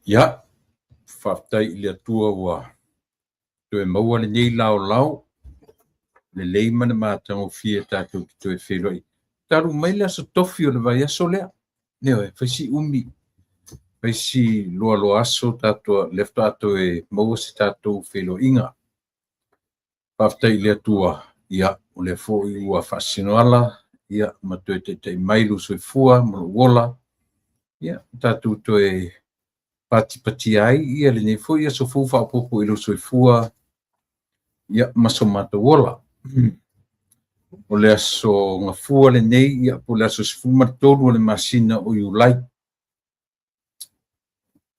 Ia, faafetai i le Atua ua toe maua lenei laolao lelei ma le matagofie tatou te toe feiloai. Talu mai le aso Tofi o le vaiaso lea, ioe, fai si umi, fai si loaloa aso tatou, lea faatoa toe maua se tatou feiloaiga. Faafetai i le Atua, ia, o lea foi ua faasinoala, ia, ma toe taitai mai lou soifua ma lou ola, ia, tatou toe patipatia ai ia lenei foi aso fou faaopoopo i lou soifua, ia, ma so matou ola. O le aso Gafua lenei, ia, po o le aso 13 o le masina o Iulai,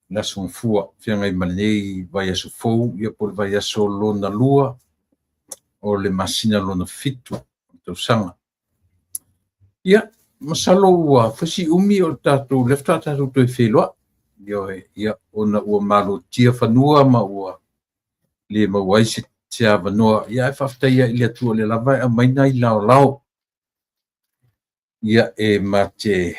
le aso Gafua, feagai ma lenei vaiaso fou, ia po o le vaiaso lona lua o le masina lona fitu o le tausaga. Ia, masalo ua fai si umi o le tatou, lea faatoa tatou toe feiloai. Ioe, ia, ona ua malotia fanua ma ua le maua ai se avanoa. Ia, ae faafetai i le Atua o lea lava e aumai nai laolao. Ia, e ma te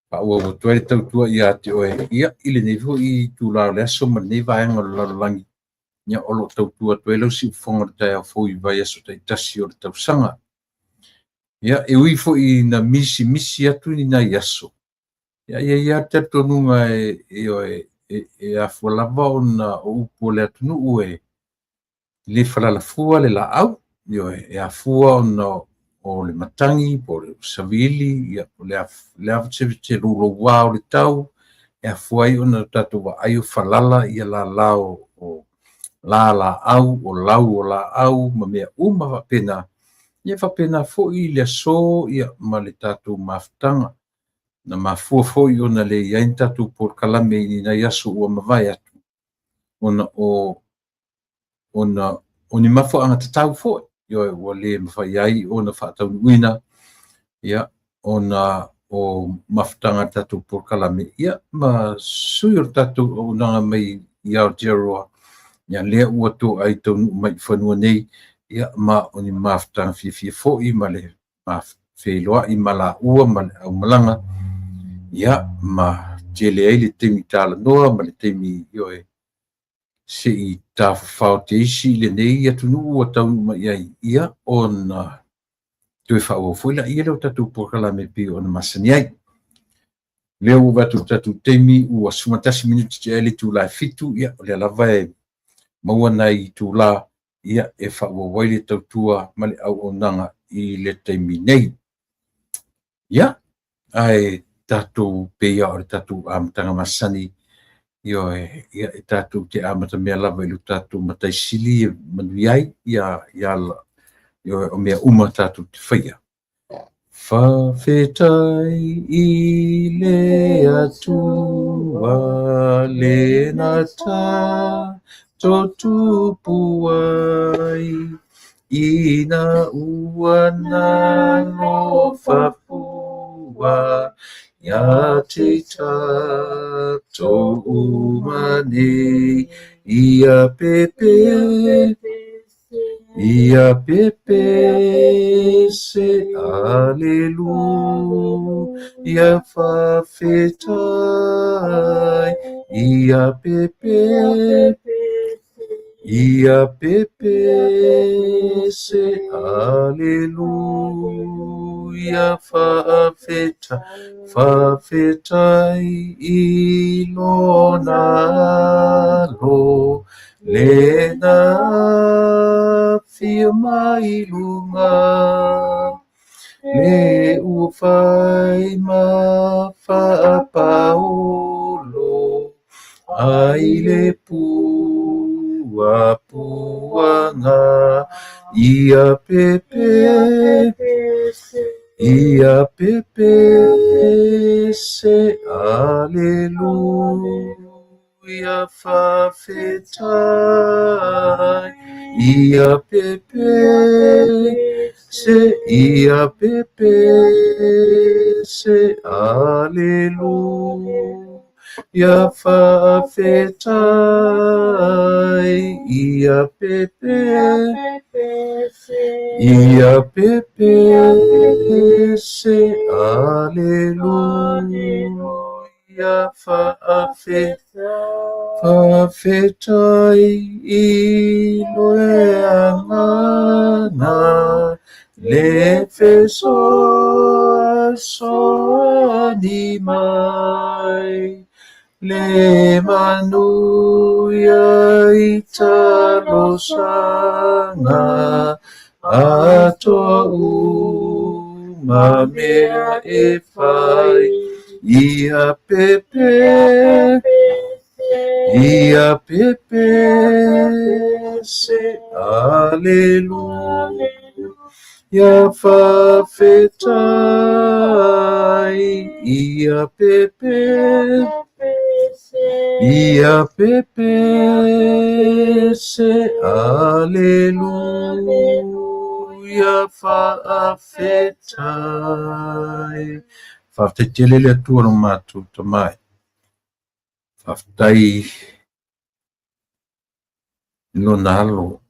faaauau atu ai le tautua ia te oe, ia, i lenei foi itula o le aso ma lenei vaega o le lalolagi, ia, o lo o tautua atu ai lau siufofoga o le taeao fou i vaiaso taitasi o le tausaga. Ia, e ui foi ina misimisi atu ni nai aso, ia, e i ai lava le talitonuga e afua lava ona o upu o le atunuu e le falalafua le laau, ioe, e afua ona o le matagi po o le savili, ia, o le a se louloua o le tau, e afua ai ona tatou vaai o falala ia lala o lalaau, o lau o laau ma mea uma faapena. Ia, faapena foi le aso, ia, ma le tatou mafutaga. Na mafua foi ona le i ai ni tatou polokalame i nai aso ua mavae atu, ona o ni mafuaaga tatau foi, ioe, ua le mafai ai ona faataunuuina, ia, ona o mafutaga a le tatou polokalame, ia, ma sui o le tatou auaunaga mai i Aotearoa, ia, lea ua toai taunuu mai i fanua nei, ia, ma o ni mafutaga fiafia foi ma le feiloai ma laua ma le aumalaga, ia, ma tele ai le taimi talanoa ma le taimi, ioe, se i tafafao teisi i lenei atunuu ua taunuu mai ai, ia, ona toe faaauau foi laia lea o tatou polokalame e pei ona masani ai. Lea ua vaai atu i le tatou taimi ua 11 minute tea le itula e 7, ia, o lea lava e maua nai itula, ia, e faaauau ai le tautua ma le auaunaga i le taimi nei. Ia, ae tatou pei o le tatou amataga masani, ioe, ia, e tatou te amata mea lava i lo tatou Matai Sili e manuia ai, ia, ia, ioe, o mea uma tatou te faia. Faafetai i le Atua le na tatou tupu ai, ina ua nalofa fua ia te tatou uma nei, ia pepe, ia pepe se aleluia faafetai, ia pepe, ia pepe se aleluia faafetai, faafetai i lona alo. Le na afio mai luga, le ua fai ma faapaolo ai le puapuaga. Ia pepe, ia pepe se aleluia. Ia faafetai, ia pepe se, ia pepe se, aleluia faafetai, ia pepe, ia pepe se, aleluia. Faafetai i le Agaga le fesoasoani mai, le manuia i talosaga atoa uma mea e fai. Ia pepe, ia pepe se Aleluia faafetai. Ia pepe, ia pepe se Aleluia faafetai. Faafetai tele le Atua lo matou Tama e. Faafetai i Lona Alo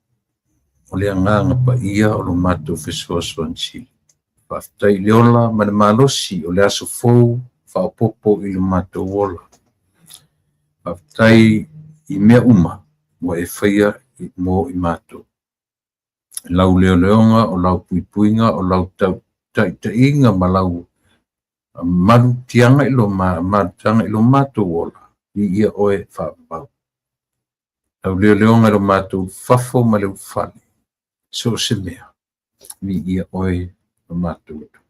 o le Agaga Paia o lo matou fesoasoani sili. Faafetai i le ola ma le malosi o le aso fou faaopoopo i lo matou ola. Faafetai i mea uma ua e faia mo i matou. Lau leoleoga, o lau puipuiga, o lau taitaiga ma lau malutiaga i lo, malutaga i lo matou ola, viia oe faavavau. Lau leoleoga i lo matou fafo ma le ulufale, so o se mea, viia oe lo matou Atua.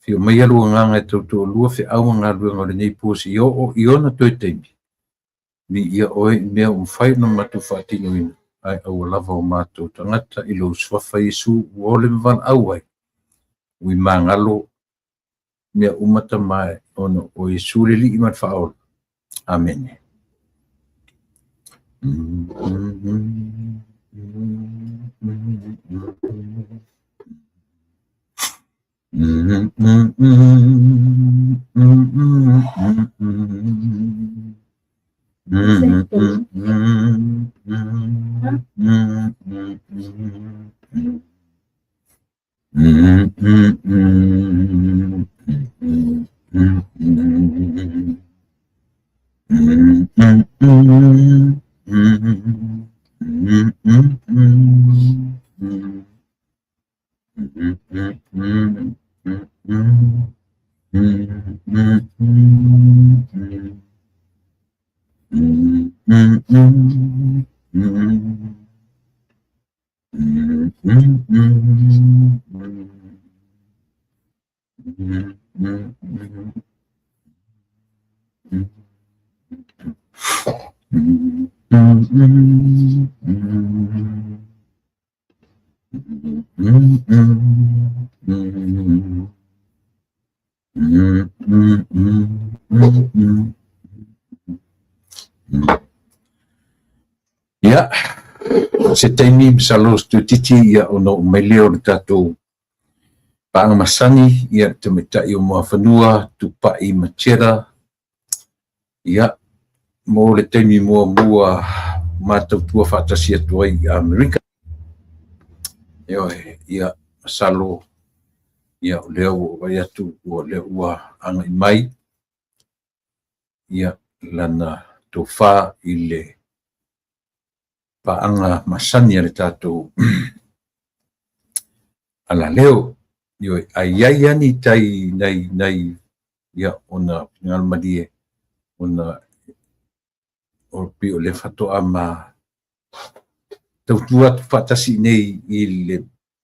Afio maia lou Agaga e tautoalua feau ma galuega o lenei po seia oo i ona toe taimi. Viia oe i mea ua mafai ona matou faatinoina, ae aua lava o matou tagata i lou Suafa Iesu ua ole ma valaau ai, ui magalo mea uma Tama e, ona o Iesu le Alii ma le Faaola. Amene. Ia, se taimi masalo se toeitiiti ia ona oo mai lea o le tatou paaga masani ia le tamaitai o Muafanua Tupai Matera ia mo le taimi muamua matautua faatasi atu ai i Amerika. Ioe, ia masalo ia o lea ua ou vaai atu ua lea ua agai mai ia lana tofa i le paaga masani a le tatou alaleo. Ioe, a i ai lava ni tai nai nai ia ona finagalo malie ona o pei o lea faatoa ma tautua atu faatasi i inei i le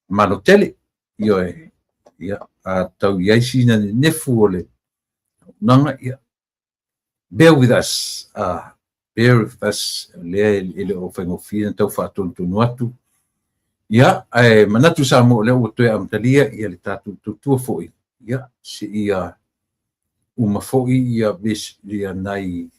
Malo tele. Ioe, ia a tau i ai sina nenefu o le auaunaga, ia bear with us, bear with us, lea e le o faigofie ona tau faatonutonu atu. Ia, ae manatu Samoa o lea ua toe amatalia ia le tatou tautua foi, ia, seia uma foi ia, ia nai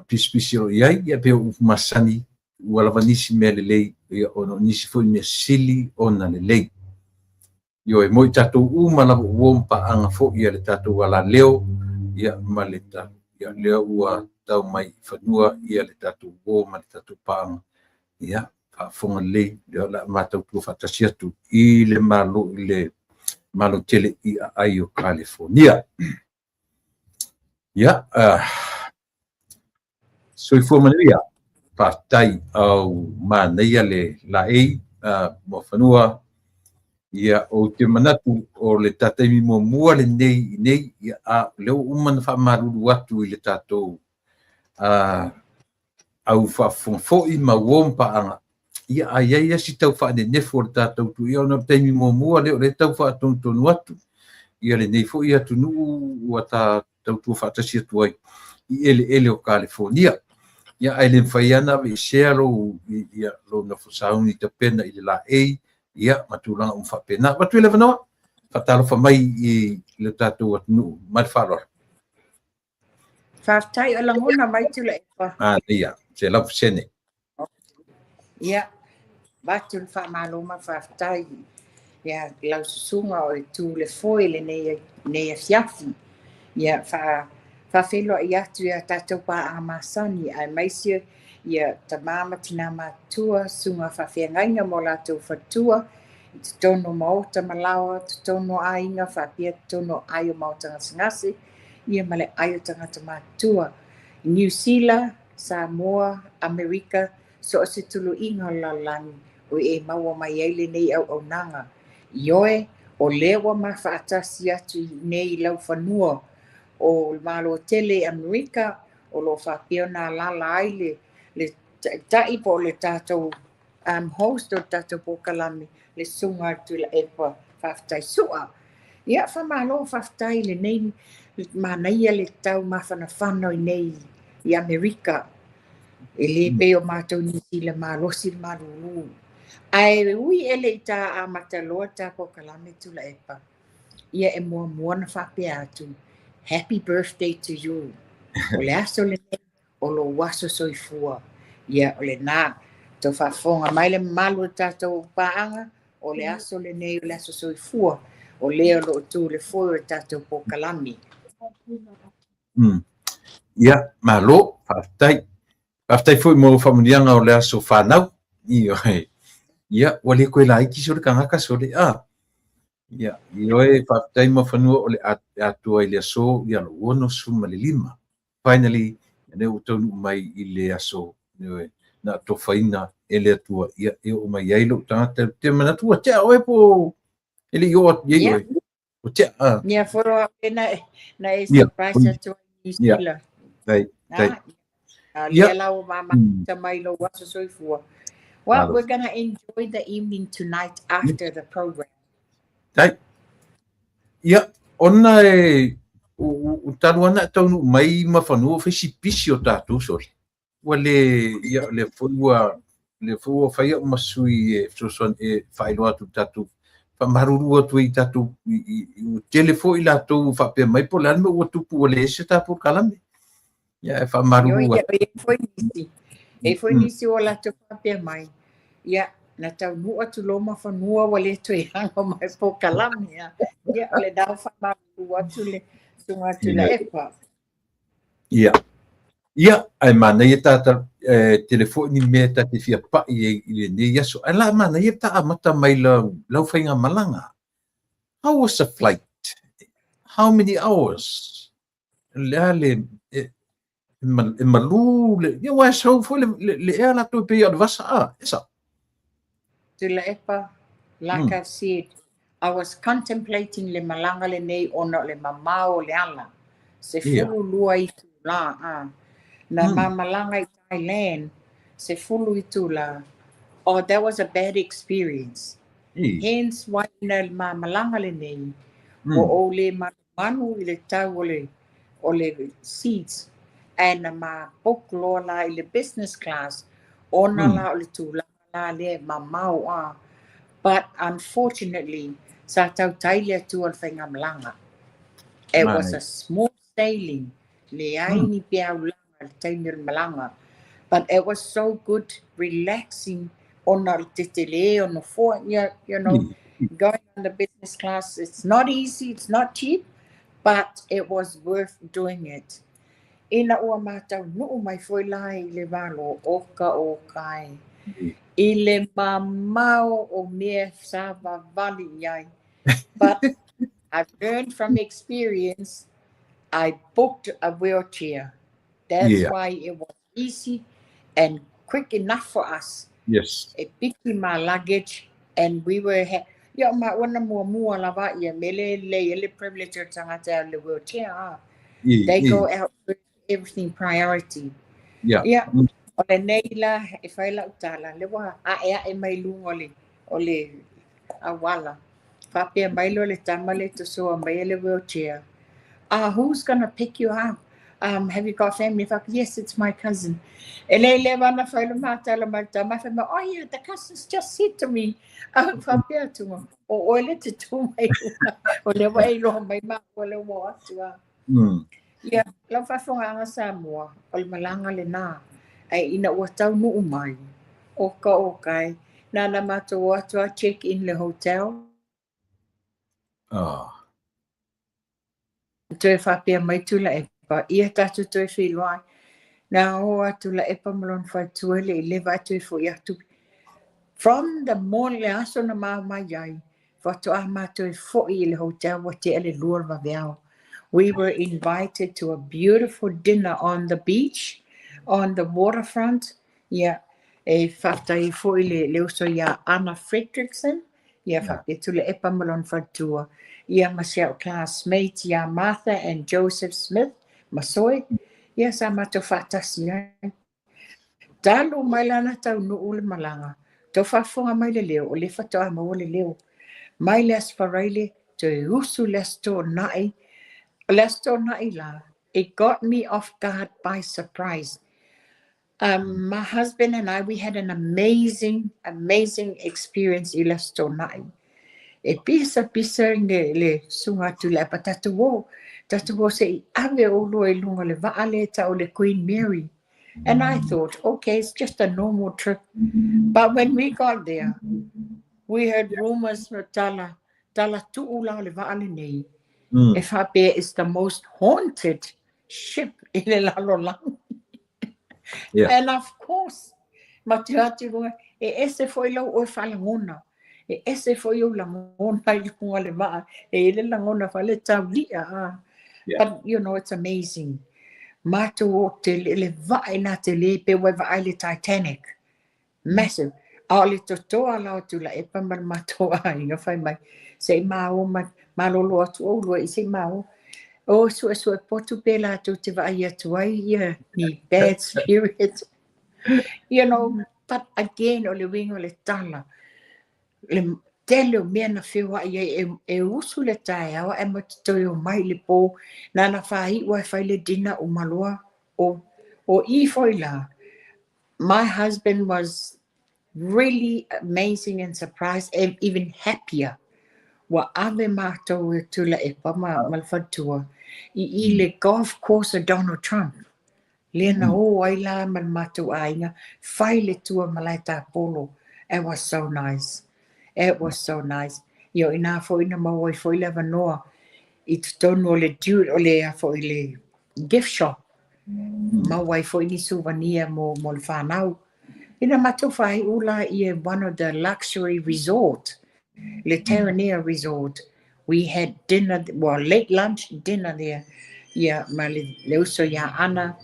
pisipisi o lo o i ai, ia pei o upu masani, ua lava nisi mea lelei, ia ona o nisi foi mea sili ona lelei. Ioe, mo i tatou uma lava ua ma paaga foi a le tatou alaleo, ia ma le ia lea ua tau mai i fanua ia le tatou uo ma le tatou paaga, ia faafofoga lelei, lea o le a matautua faatasi atu i le Malo, i le Malo tele i aai o Kalifonia. Ia, soifua manuia. Faafetai au manaia le laei Muafanua. Ia, ou te manatu o le ta taimi muamua lenei i nei, ia, a o lea ua uma ona faamalulu atu i le tatou au faafofoga foi ma uo ma paaga, ia, a i ai lava si tau faanenefu o le tatou tu, ia, ona o le taimi muamua lea o lea e tau faatonutonu atu ia lenei foi atunuu ua ta tautua faatasi atu ai i eleele o Kalifonia. Ia, ae le mafai lava ona aveesea lou, ia, lou nofo sauni tapena i le laei, ia, ma tulaga uma faapena. Avatu i le avanoa, faatalofa mai i le tatou atunuu ma le faaaloalo. Faafetai o lagona mai Tuilaepa. Ah, ia, 100%. Ia, avatu le faamalo ma faafetai ia lau susuga o le tu le foe lenei nei afiafi. Ia, faafeiloai atu ia tatou paaga masani aemaise ia tama ma tina matutua, susuga faafeagaiga ma o latou faletua i totonu o maota ma laoa, totonu o aiga faapea totonu o ai o maota gasegase, ia ma le ai o tagata matutua i Niu Sila, Samoa, Amerika, so o se tuluiga o le lalolagi o e maua mai ai lenei auaunaga. Ioe, o lea ua mafaatasi atu i nei i laufanua o le Malo tele i Amerika, o lo o faapea ona alaala ai le taitai po o le tatou host o le tatou polokalame, le susuga a Tuilaepa Faafetai Sua. Ia, faamalo faafetai lenei manaia le tau mafanafana i nei i Amerika. E le pei o matou Niu Sila malosi le malulu. Ae ui e le i ta amata loa ta polokalame Tuilaepa, ia e muamua na faapea atu, happy birthday to you. O le aso lenei, o lou aso soifua. Ia, o lena, tau faafofoga mai le mamalu o tatou paaga, o le aso lenei o le aso soifua, o lea o lo o tu le foe o le tatou polokalame. Ia, malo, faafetai. Faafetai foi mo faamanuiaga o le aso fanau. Ioe. Ia, ua le koe laiti so le tagata so le a. Ia, ioe, faafetai Muafanua o le atoa i le aso, ia lou 65. Finally, lea ua taunuu mai i le aso, ioe, na atofaina e le Atua, ia, e oo mai ai lou tagata. Te manatu ua tea oe po e le i oo atu i ai oe. Ua tea. Ia, foro au e na e surprise atu ai New Zealand. Tai, tai. Lea la ua mamata mai lou aso soifua. Well, we're going to enjoy the evening tonight after the program. Tai. Ia, ona e u talu ana e taunuu mai Muafanua o fai si pisi o tatou sole. Ua le, ia, le foi ua, le foi ua fai au ma sui e fesoasoani e faailoa atu i tatou, faamalulu atu ai i tatou, ua tele foi latou faapea mai po o le a le mea ua tupu ua leai se tatou polokalame. Ia, e faamalulu atu. E foi nisi. E foi nisi o latou faapea mai. Ia, na taunuu atu loa Muafanua ua le toe ago mai polokalame. Ia, ia o le nao faamalulu atu le susuga Tuilaepa. Ia. Ia, ae manaia ta tele foi ni mea ta te fia pai ai i lenei aso. Ae la manaia ta amata mai lau faigamalaga. How was the flight? How many hours? Le a le e malu le ia ua e sau foi le ea latou e pei o le vasa a e sao. Tuilaepa, like I've said, I was contemplating le malaga lenei ona o le mamao o le ala. 12 itula a. Na ma malaga i Thailand, 10 itula. Oh, that was a bad experience. Hence why na ma malaga lenei, ua ou le manumanu i le tau o le seats. Ae na ma book loa la i le business class, ona la o le tulaga la lea mamao a. But unfortunately, sa tautai le Atua le faigamalaga. It was a smooth sailing. Leai ni peaulaga le taimi o le malaga. But it was so good, relaxing, ona o le tetele o nofoa, going on the business class, it's not easy, it's not cheap, but it was worth doing it. Ina ua mataunuu mai foi la i le malo o ka o kai. I le mamao o mea sa vavali i ai. But I've learned from experience. I booked a wheelchair. That's why it was easy and quick enough for us. E piki ma luggage and we were ia o maua na muamua lava ia mele lelei ai le privilege o le tagata e alu i le wheelchair a. They go out first, everything priority. Ia, o lenei la e fai lau tala, lea ua a'ea'e mai luga o le o le auala. Faapea mai loa le tama lea e tosoa mai e le wheelchair, "Ah, who's gonna pick you up? Have you got family?" Faapea, "Yes, it's my cousin." E le leva ona fai le matala mai le tama, fai mai, "Oh yeah, the cousin's just said to me." Ah, faapea atu, o oe le te tū mai luga, o lea ua e iloa mai māua lea ua o atu a. Ia, lau faafofogaaga Samoa, o le malaga lenā, ae ina ua taunuu mai, o ka o kai, na na matou o atu a check in le hotel. Toe faapea mai Tuilaepa, ia tatou toe feiloai. Na o a Tuilaepa ma lona faletua e le i leva ae toe foi atu. From the morning, le aso na mao mai ai, faatoa matou e foi i le hotel ua tea le 2 o le vaveao. We were invited to a beautiful dinner on the beach, on the waterfront. Ia, e faafetai ai foi le, le uso iā Anna Fredrickson, ia faapea Tuilaepa ma lona faletua, ia ma si au classmate iā Martha and Joseph Smith ma Soe, ia sa matou faatasi ai. Talu mai la na taunuu le malaga, tau faafofoga mai le leo, o lea faatoa maua le leo. Mai le Aso Faraile, toe usu le Aso Toonai, o le Aso Toonai la, it got me off guard by surprise. My husband and I, we had an amazing, amazing experience i le Aso Toonai. E pisa pisa le, le susuga a Tuilaepa, tatou o, tatou o se i ave oulua i luga o le vaa lea e tau o le Queen Mary. And I thought, okay, it's just a normal trip. But when we got there, we heard rumors ma tala, tala tuu la o le vaa lenei. E faapea it's the most haunted ship i le lalolagi. And of course, ma te atu i luga, e ese foi lau oe faalagona. E ese foi ou lagona i luga o le vaa. E i ai le lagona foi le taulia. Ah. But, you know, it's amazing. Matou o te le vaa i nā te lē pe ua e vaai le Titanic. Massive. A o le totoa la o Tuilaepa ma le matou aiga fai mai, se i māo ma, malolo atu oulua i se i māo. O suesue potu pe latou te vaai atu ai ia ni bad spirit. You know, but again, o le uiga o le tala, le tele o mea na feoai ai e, e usu le taeao ae ma te toe omai i le pō, na na fāi'u ai fai le dinner uma loa o, o i foi la. My husband was really amazing and surprised and even happier. Ua ave mātou e Tuilaepa ma, ma le faletua i, i le golf course o Donald Trump. Lea na o ai la ma le matou aiga, fai le tua malae tapolo. It was so nice. It was so nice. Ia o inā foi na maua ai foi le avanoa i totonu o le due, o le a foi le gift shop. Maua ai foi ni souvenir mo, mo le whanau. Ina matou whai'u la i one of the luxury resort, le Terranea Resort. We had dinner, well, late lunch, dinner there. Ia, ma le, le uso iā Ana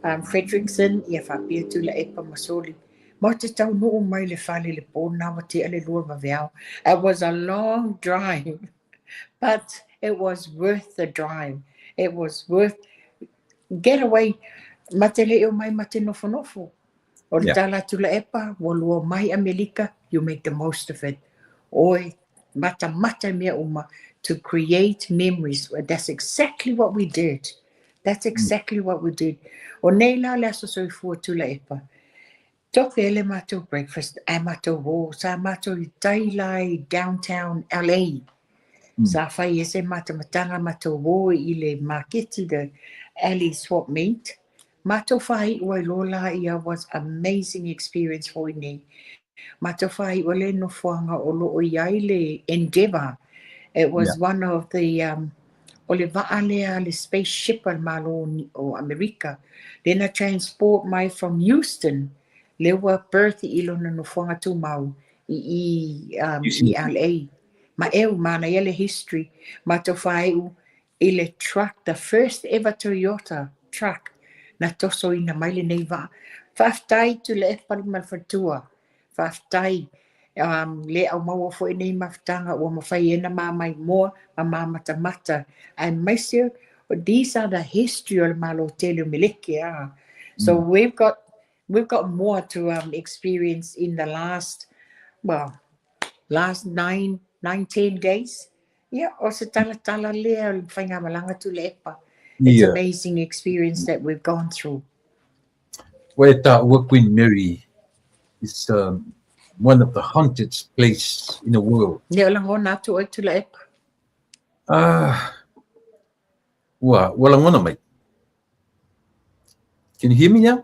Fredrickson, ia faapea Tuilaepa ma Soli. Ma te taunuu mai le fale le pō nā ua tea le 2 vaveao. It was a long drive, but it was worth the drive. It was worth, get away, ma te le i omai ma te nofonofo. O le tala a Tuilaepa, ua lua mai Amelika, you make the most of it. Oi, matamata i mea uma, to create memories. That's exactly what we did. That's exactly what we did. O nei la le aso soifua Tuilaepa. Tope e le matou breakfast, ae matou o, sa matou i tai la i downtown LA. Sa fai e se matamatanga matou o i le maketi, the alley swap meet. Matou whai'u ai loa la ia was amazing experience foi nei. Matou whai'u ai le nofoaga o loo i ai le Endeavour. It was one of the o le vaa lea le spaceship a le Malo o Amerika. Lea na transport mai from Houston, lea ua berth i lona nofoaga tumau i i, i LA. Ma eu, manaia le history. Matou whai'u i le truck, the first ever Toyota truck na tosoina mai lenei vaa. Faafetai Tuilaepa ma le faletua. Faafetai le aumaua foi nei mafutaga ua mafai ai ona ma maimoa ma ma matamata aemaise these are the history o le Malo tele o Meleke a. So we've got more to experience in the last, well, last 9, 9, 10 days. Ia, o se talatala lea o le faigamalaga Tuilaepa. It's amazing experience that we've gone through. Ua e taua Queen Mary is one of the haunted place in the world. Le o lagona atu oe, Tuilaepa? Ah, ua lagona mai. Can you hear me now?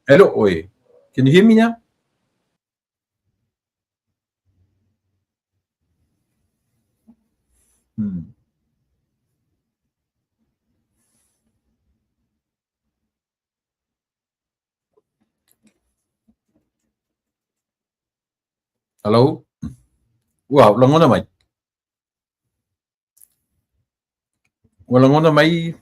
Hello, oi. Can you hear me now? Hello? Ua lagona mai. Ua lagona mai.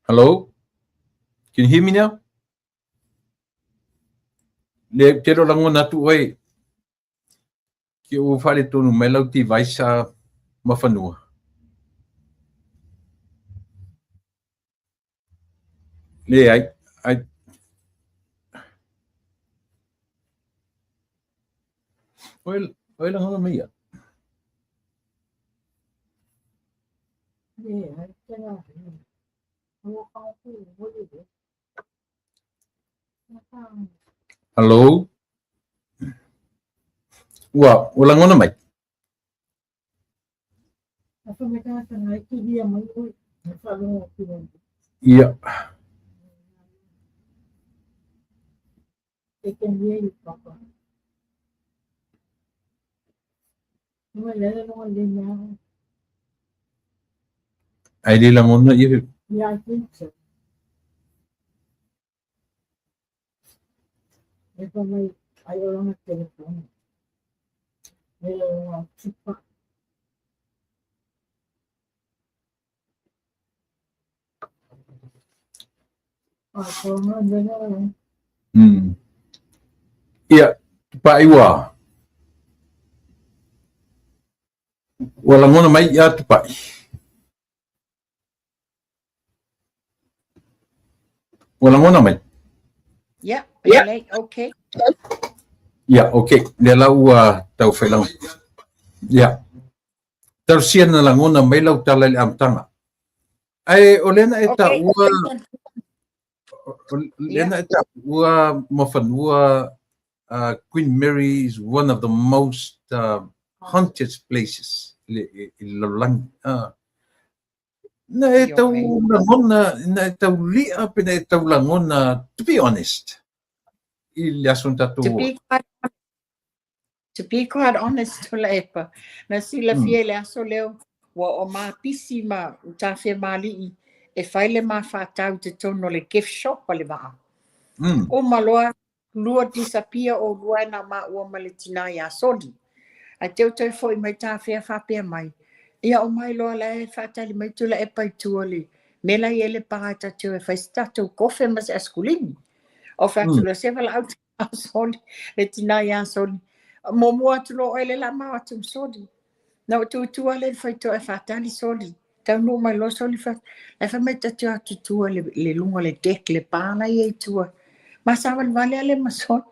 Hello? Can you hear me now? Le te ro lagona atu oe. Ke ua faaletonu mai lau device a mafanua. Leai, ai. Oe lagona mai ia. Hello? Ua lagona mai. Ia. They can hear you, Papa. Ai le lagona ia. Yeah, I think so. E fa mai ai o langa telefone. E o tupa. A ko nga nena. Ia, Tupai ua. Ua lagona mai ia Tupai. Ua lagona mai. Yeah, yeah. Okay. Ia, okay. Lea la ua tau whailaga. Ia. Talosia na lagona mai lau tala i le amataga. Ae o lea na e taua o lea na e taua mafanua, Queen Mary is one of the most haunted places i le lalolagi. Na e tau lagona, na e tau li'a pe na e tau lagona, to be honest, i le aso na tatou. To be quite honest, Tuilaepa, na silafia i le aso leo, ua o mapisi ma utafea mali'i e fai le mafaatau i totonu o le gift shop a le vaa. O maloa lua disappear o lua e na maua ma le tina iā Soli. Ae te toe foi mai tafea faapea mai. Ia o mai loa la e faatali mai Tuilaepa i tua le mea la i ai le pa e tatou e fai se tatou kofe ma se askulimi. O fai atu loa se valaau Soli, le tina iā Soli. Muamua atu loa oe le la mao atu ma Soli. Na o tutua le faitoa e faatali Soli. Taunuu mai loa Soli fa. E fai mai tatou atu tua le luga le deck le pa la i ai tua. Ma savalivali ale ma Soli.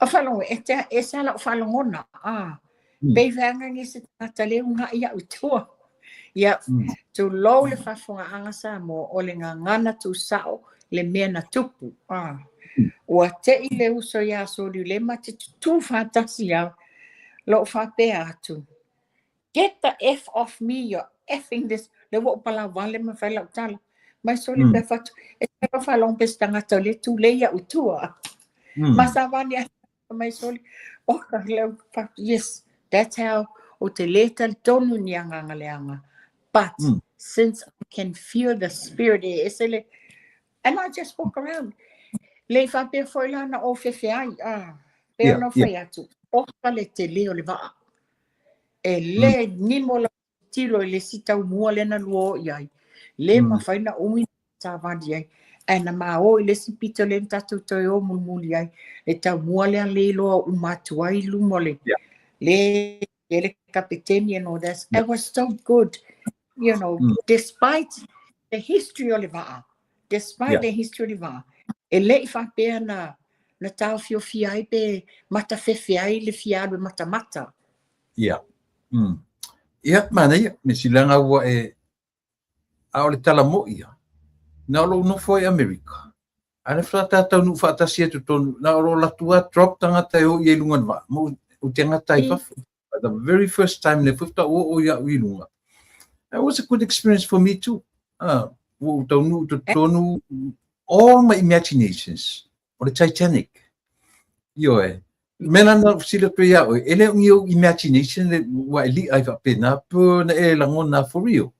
O faalogo e te e sa lau faalogona. Ah. Pei feagaga se tagata le uga'i au i tua. Ia, tulou le faafofogaaga Samoa o le gagana tuusao le mea na tupu. Ah. Ua te'i le uso iā Soli le ma te tutū faatasi au. Lo'u faapea atu. "Get the F off me, you're effing this." Le ua ou palavale ma fai lau tala. Mai Soli pe fatu. E sa faalogo pe se tagata o le tulei au i tua. Ma savali mai Soli. Oka leu fatu. Yes. That's how ou te lē talitonu i ni agaga leaga, but since I can feel the spirit e ese le, and I just walk around. Le i faapea foi la na ofefe ai, ah, pei ona fai atu, oka le tele o le vaa. E le nimo lau tilo i le isi taumua lea na lua o i ai. Le mafai na umi savali ai. Ae na ma o i le isi pito lea na tatou toe o mulimuli ai. Le taumua lea le iloa uma atu ai luma o le, le, le kapeteni and all that. It was so good, despite the history o le vaa. Despite the history o le vaa. E le i faapea na taofiofia ai pe matafefe ai le fia alu e matamata. Ia. Ia, manaia, me silaga ua e, a o le tala mo'i ia, na o lou nofo ai Amerika, a le faatoa ta taunuu faatasi ai totonu, na o lo latou lava drop tagata e o i ai i luga o le vaa, ma ou te gata ai fafo. The very first time le faatoa ou oo ia'u i luga. That was a good experience for me too. Ah, ua ou taunuu totonu, all my imaginations, o le Titanic. Ioe. Me la na fesili atu ai ia oe, e le o ni ou imagination le ua e li'a ai faapena, pe na e lagona for real?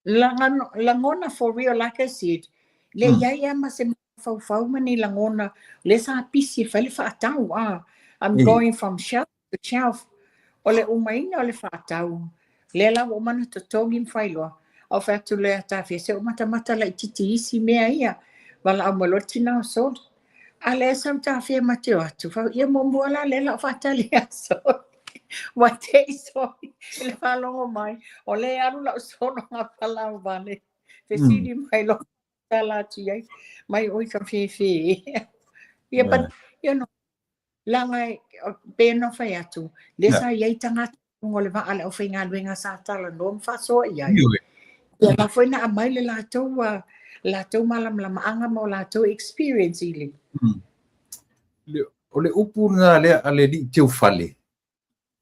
Lagona for real, like I said, le iai lava ma se mafaufau ma ni lagona, lea sa pisi e fai le faatau, ah. I'm going from shelf to shelf. O le umaina o le faatau, lea la ua uma ona totogi ma failoa, a ou fai atu lea ia Tafea, se i ou matamata laitiiti i isi mea ia, valaau mai loa le tina o Soli. A lea sau Tafea ma te o atu, fai, ia muamua la lea o le a ou faatali ia Soli. Ua te i Soli i le faalogo mai, o lea e alu lau sologa palau vale. Fesili mai loa tala atu i ai, mai oi ka fefe. Ia, but, leaga pei ona fai atu, lea sa i ai tagata i luga o le vaa a le aufaigaluega sa talanoa ma faasoa i ai. Ia la foi na aumai le latou, latou malamalamaaga ma o latou experience i le. O le upu lena lea a le alii teufale,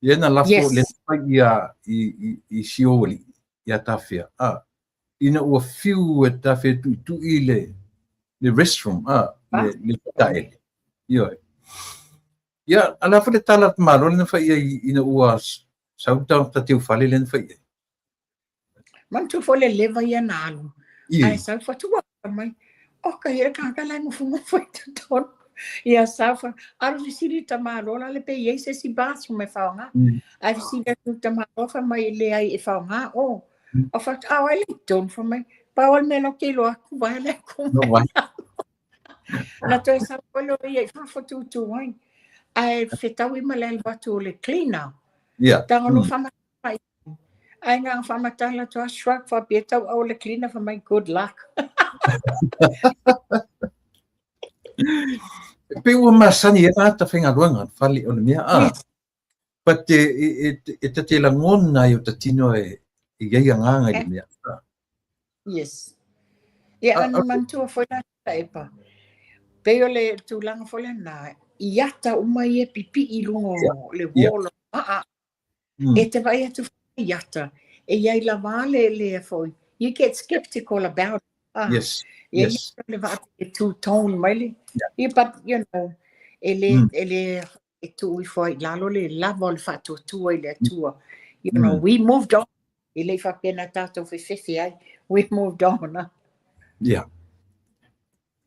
lea na lafo, lea na fai ia i si ou alii, ia Tafea, a, ina ua fiu e Tafea e tuitui le restroom, a, le taele. Ioe. Ia, a le a foi le tala a le tamaloa lea na fai i ai ina ua sau ta teufale lea na fai i ai? Manatua foi le leva ia na alu. Ae sau fatua mai. Oka ia tagata la e nofonofo i totonu. Ia sau fa alu fesili i tamaloa la le pe i ai se isi bathroom e faaaoga. Ae fesili atu i tamaloa fai mai e leai e faaaoga o. O fai atu, a o ai le i totonu fai mai. Pau lava le mea la ou te iloa atu vae le aku mai. Na toe sau foi lea ia i fafo tūtū ai. Ae fetaui ma le alu atu o le cleaner. Tago loa faamatala i ai. Ae na ona faamatala atu lava shrug faapea tauau o le cleaner fai mai good luck. E pei ua masani ai tagata faigaluega fale o le mea a. But e ta te lagona ai o ta tino e i ai agaga i le mea. Yes. Ia, ana manatua foi la epa. Pei o le tulaga foi lena, i ata uma ia pipii i luga o le wall o vaa. E te vaai atu foi i ata, e iai lava le lea foi. You get skeptical about it. Ah, ia ia le vaa e two tone mai le. Yeah, but e le, e le e tuu ifo ai i lalo le lava o le faatuatua i le Atua. We moved on. E le i faapea na tatou fefefe ai. We moved on. Ah. Yeah.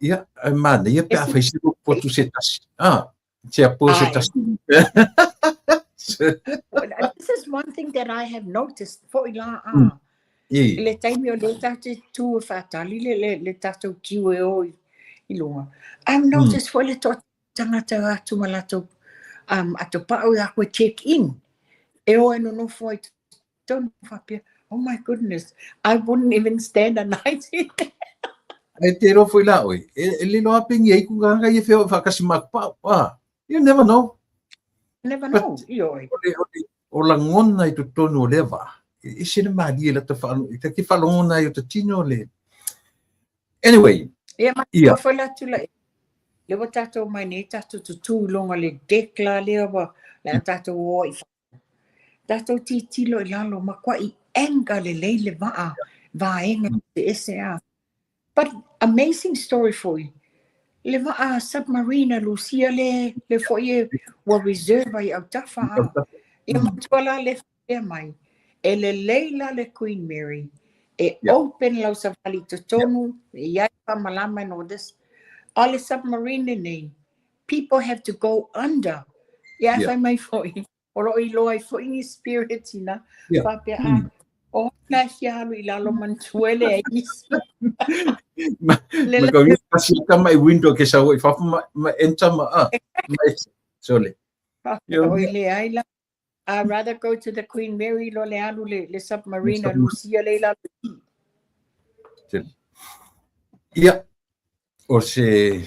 Ia, e manaia pe a fai se potu se tasi. Ah, se a po se tasi. This is one thing that I have noticed foi la ah. I le taimi o lea tatou te tu e faatali le tatou queue e o i luga. I've noticed foi le toatele tagata e o atu ma latou atopau e aku e check in. E o e nonofo ai totonu faapea, oh my goodness, I wouldn't even stand a night here. E te iloa foi la oe, e lilo lava pe ni ai ku tagata ia feoai faatasi ma atopau. Ah, you never know. Never know, ioe. O lagona i totonu o lea vaa, e ese le malie i lata faalogo, ta te faalogona ai o ta tino le. Anyway. Ia, ma ia foi la atu la le ua tatou mai nei tatou tutū i luga o le deck la lea ua le a tatou o i fafo. Tatou tilotilo i lalo matuai anchor lelei le vaa vaega eseese a. But amazing story foi. Le vaa submarine a Lusia le foi e ua reserve ai autafa a. Ia matua la le faapea mai, e lelei la le Queen Mary, e open lau savali i totonu, e i ai faamalama and all this. A o le submarine lenei, people have to go under. Ia ae fai mai foi, o lo o iloa ai foi ni spirits ina, faapea, a, o ai la e fia alu i lalo manatua e leai nisi. Ma ma kau kasi tama i window ke sau i fafo ma ma enter ma a. Ma sole. Faapea, oi leai la. I'd rather go to the Queen Mary lo le alu le, le submarine a Lucia le i lalo i. Ia, o se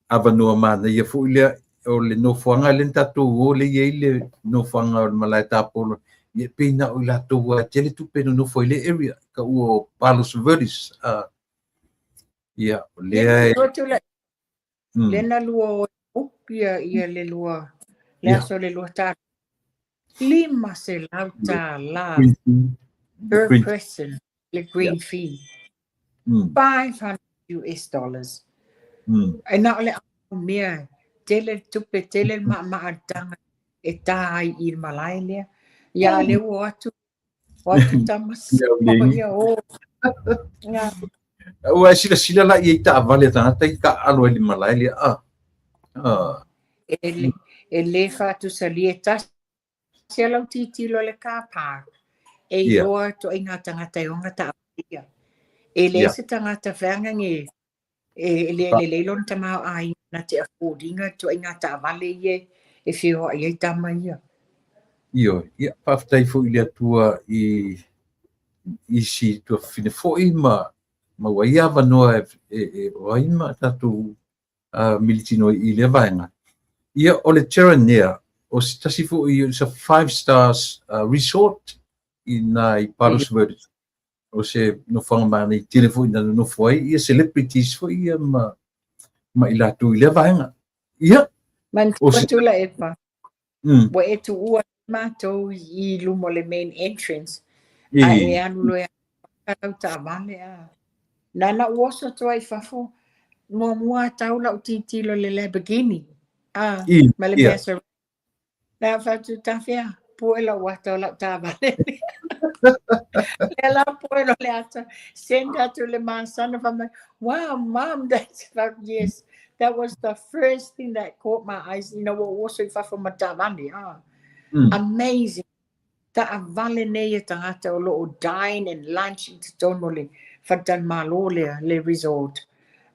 avanoa manaia foi lea o le nofoaga lea na tatou o lea e i ai le nofoaga o le malae tapolo, ia e pei na o i latou lava e tele tupe e nonofo ai i lea area, taua o Palos Verdes. Ia, o lea e... Lea na lua o e book ia, ia le lua, le aso le lua tala. $500 per person le green fee. 500 US dollars. E na o le mea, tele le tupe, tele le maamaa le taga e tā ai i le malae lea. Ia a lea ua o atu, o atu tama ia o. Ua e silasila la i ai taavale a tagata i taaalo ai i le malae lea a. E le faatusalia e tasi a lau tilotilo i le car park e iloa ituaiga tagata e ona taavale ia. E leai se tagata feagage e le lelei lona tamaoaiga na te afford ina ituaiga taavale ia e feoai ai tama ia. Ioe, ia faafetai foi i le Atua i isi tuafafine foi ma maua ai avanoa e o ai ma tatou militino i lea vaega. Ia, o le Terranea, o se tasi foi, it's a five stars resort i nā i Palos Verdes. O se nofoaga manaia tele foi na nonofo ai ia celebrities foi ia ma i latou i lea vaega. Ia, o se... Manatua Epa, ua e tuua matou i luma o le main entrance, a e alu loa e lau taavale a. Na ou oso atu ai i fafo, muamua tau lau tilotilo i le Lamborghini, a, ma le Maserati. Na fai atu tafea, pue lau ata o lau taavale. Lea la pue lo le ata, send atu le masana fai mai, wow, mom, that's, yes, that was the first thing that caught my eyes, ina ua ou oso i fafo ma taavale. Amazing. Taavale nei e tagata o lo o dine and lunch i totonu o le faletalimalo lea, le resort.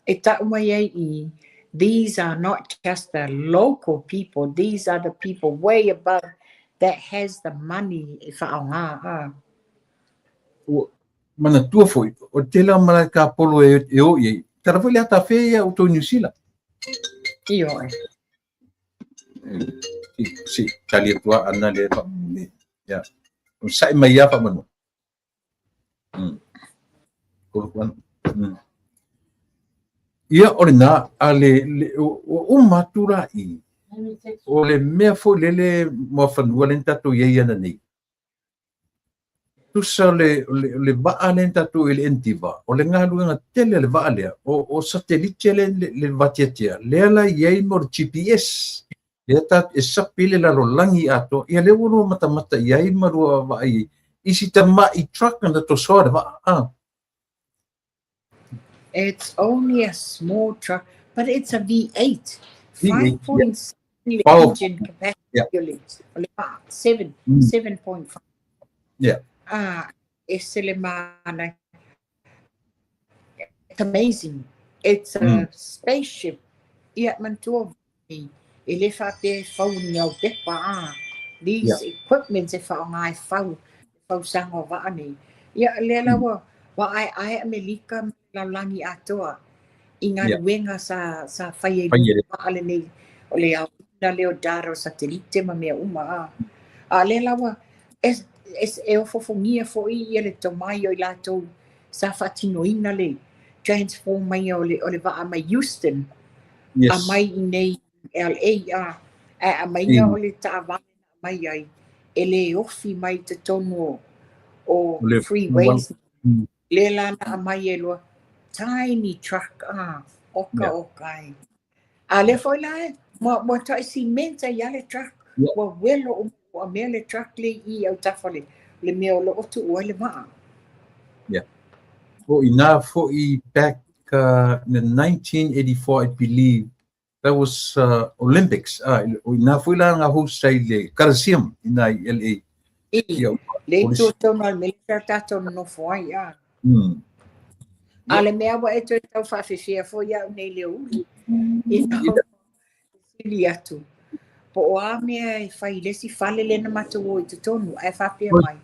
E tau mai ai i, these are not just the local people, these are the people way above that has the money e whaaoga. A. Ua manatua foi, o le tele o malae tapolo e o i ai, tala foi le ata fe ia o tō New Zealand. Ioe. Si, tali atu a ana le fa. Ia. O sai mai ia fa manu. Kolo Ia o lena a le, le o uma atu la i. O le mea foi lele muafanua le tatou i ai ana nei. Tusa le, le, le vaa le tatou i le Endeavour, o le galuega tele le vaa lea, o satelite le, le, le vatiatia, lea la i ai mo le GPS, lea ta e sapi le lalolagi atoa, ia lea ua lua matamata i ai ma lua vaai ai. Isi tama'i truck na tosoa le vaa. Ah. It's only a small truck, but it's a V8. V8, 5.7 engine capacity. O le vaa, 7, 7.5. Ah, e se le mana. It's amazing. It's a spaceship. Ia, manatua e le faapea e fau ni au pepa. Ah. These equipments e whaonga e fau, fausaga o vaa nei. Ia, lea la ua ai ai Amerika ma le lalolagi atoa i galuega sa fai ai vaa lenei o le aoina lea o data o satelite ma mea uma. A, a lea la ua e ofofogia foi ia le tomai o i latou sa faatinoina le transform mai o le vaa mai Houston a mai i nei LA a ae aumaiga o le taavale na aumai ai e le ofi mai totonu o freeways. Le la na aumai e loa tiny truck a oka oka ai. A lea foi la e, ua tai simenta ia le truck, ua welo o Ua mea le truck le i autafa le mea o lo o tuu ai le vaa. Yeah. O ina foi back in the 1984, I believe, that was Olympics. Ah, o ina foi la nga host ai le Coliseum ina i LA. I, le itu tonu al mele sa tātou nofo ai a. A le mea ua e toe tau whaawhiwhia foi au nei le uli. Ina sili atu. Po o a mea e fai le si fale le na matou o i totonu, ae faapea mai.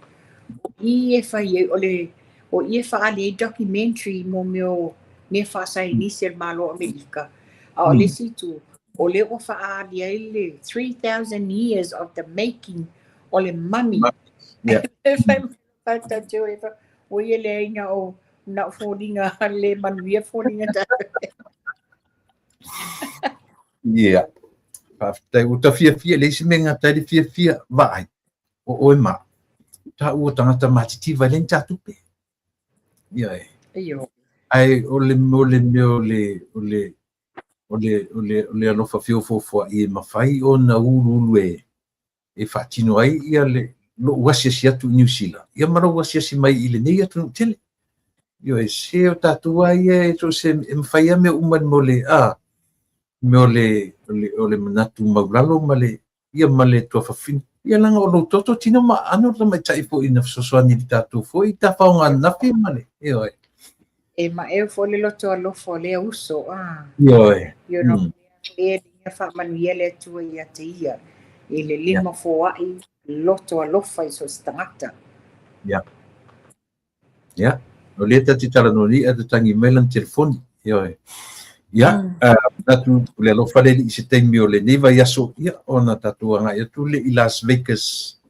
O i e fai ai, o le, o i e whaali ai documentary mo mea o mea whaasainisi al Malo Amerika. A o le isi itu, o le ua whaali ai le 3,000 years of the making o le mummy. E fai whātatau e wha, o ia le inga o na fōlinga le manuia fōlinga tātou. Yeah. Faafetai. Ua ta fiafia, le isi mea gata ai le fiafia, vaai, o oe ma, ta ua tagata matitiva e le ni tātupe. Ia e. Io. Ai, o le, o le mea o le, o le, o le, o le, o le alofa feofoofoai e mafai ona uluulu e, e faatino ai ia le lou asiasi atu i Niu Sila, ia ma lou asiasi mai i lenei atunuu tele. Ioe, se o tatou lava ia e so o se, e mafai lava mea uma mo le, a, mea o le, o le, o le manatu maulalo ma le, ia ma le tuafafine. Ia leaga o lou toto tino ma aano le tamaitai foi na fesoasoani i le tatou foi tafaoga ananafi ma le, ioe. E maʻeu foi le loto alofa o lea uso, a. Ioe. You know, e le faamanuia le Atua ia te ia, i le lima foai, loto alofa i so o se tagata. Ia. Ia. O lea ta te talanoa nei, a tatagi mai lana telefoni. Ioe. Ia, manatu o le alofa le alii i se taimi o lenei vaiaso, ia, ona tatou agai atu lea i Las Vegas.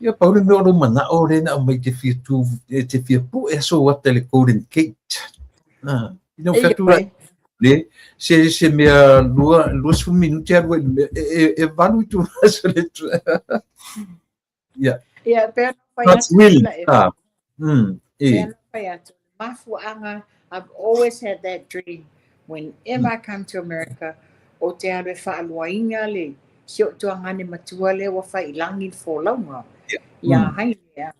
Ia, pau le mea o lou manao lea na aumai te fia tu, e te fia pue aso ata i le Golden Gate. Ah, ina ua fai atu la, le, se, se mea lua, 20 minute alu ai le mea, e, e, e valu itula so le Ia. Ia, pea na fai That's atu really, la e. ah, e. Pea na fai atu. Mafuaaga, I've always had that dream. Whenever I come to America, o te alu e whaaluainga le si o'u tuagane matua lea ua fai i lagi le folauga. Iā Haile a.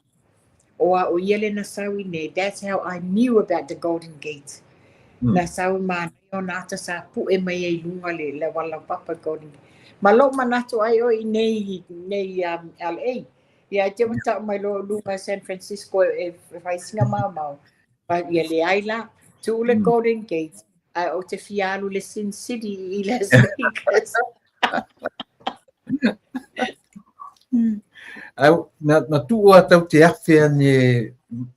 O a o ia le na sau i nei, that's how I knew about the Golden Gate. Na sau manaia ona ata sa pu'e mai ai i luga le le auala laupapa Golden Gate. Ma lo'u manatu ai oe i nei nei LA. Ia ai te ua ta'u mai loa luga San Francisco e fai sina maomao. Ia leai la, tuu le Golden Gate, ae ou te fia alu i le Sin City i Las Vegas. Ai, na, na tuu a tau te awhe ane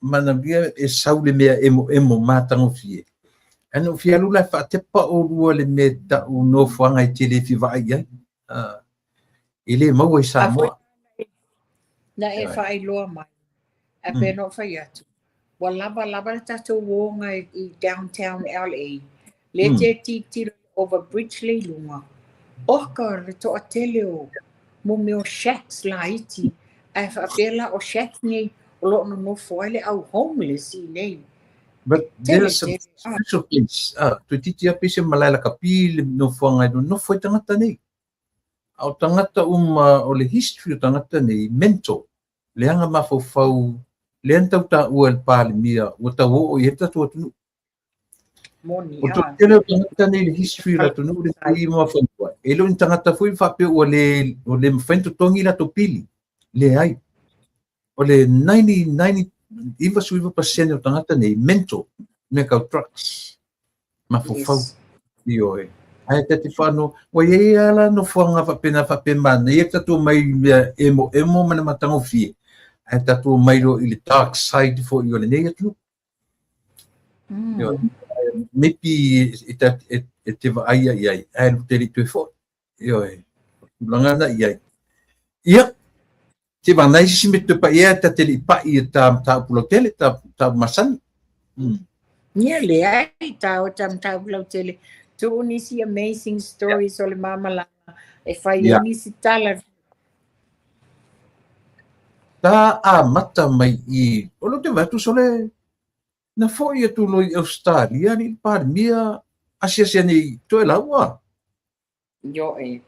manaia e sau le mea emo emo matagofie. Ae na ou fia alu la e faatepa olua le mea ta'u nofoaga e te le fia vaai i ai. E le maua i Samoa. Na e faailoa mai, ae pei ona ou fai atu, ua lava lava le tatou uoga i downtown LA, lea te tilotilo over bridge le i luga, oka le toatele o mo mea o shacks laiti, ae faapea la o shacks nei o lo o nonofo ai le au homeless i nei. But there's a special place. Ah, toeitiiti lava pei se malae lakapi le nofoaga e nonofo ai tagata nei. A o tagata uma o le history o tagata nei, mental, leaga mafaufau, lea na tau taua e le Palemia, ua tau oo i ai le tatou atunuu. Moni, O le toatele o tagata nei le history o le atunuu lenei ma fanua, e le o ni tagata foi faapea ua le, ua le mafai ona totogi latou pili. Leai. O le 90, 99% o tagata nei, mental, mea kau drugs, mafaufau. Yes. Ioe. Ae ta te whano, ua i ai lava la nofoaga faapena faapea manaia le tatou mai i mea emoemo ma le matagofie, ae tatou omai loa i le dark side foi o lenei atunuu. Ioe. Maybe e, ta, e, e te vaaia i ai, ae lu te le i toe foi. Ioe. O tulaga na i ai. Ia, te vanai se isi mea te toe paʻi ai, ta te le i paʻi i ta mataupu lautele, ta mataupu masani. Ia leai, ta o ta mataupu lautele. Tuu nisi amazing stories o le mamalama e fai ai nisi tala. Ta amata mai i, o lea ou te vaai atu sole, na foi atu loa i Australia alii le Palemia asiasi ane i Toelau a. Ioe.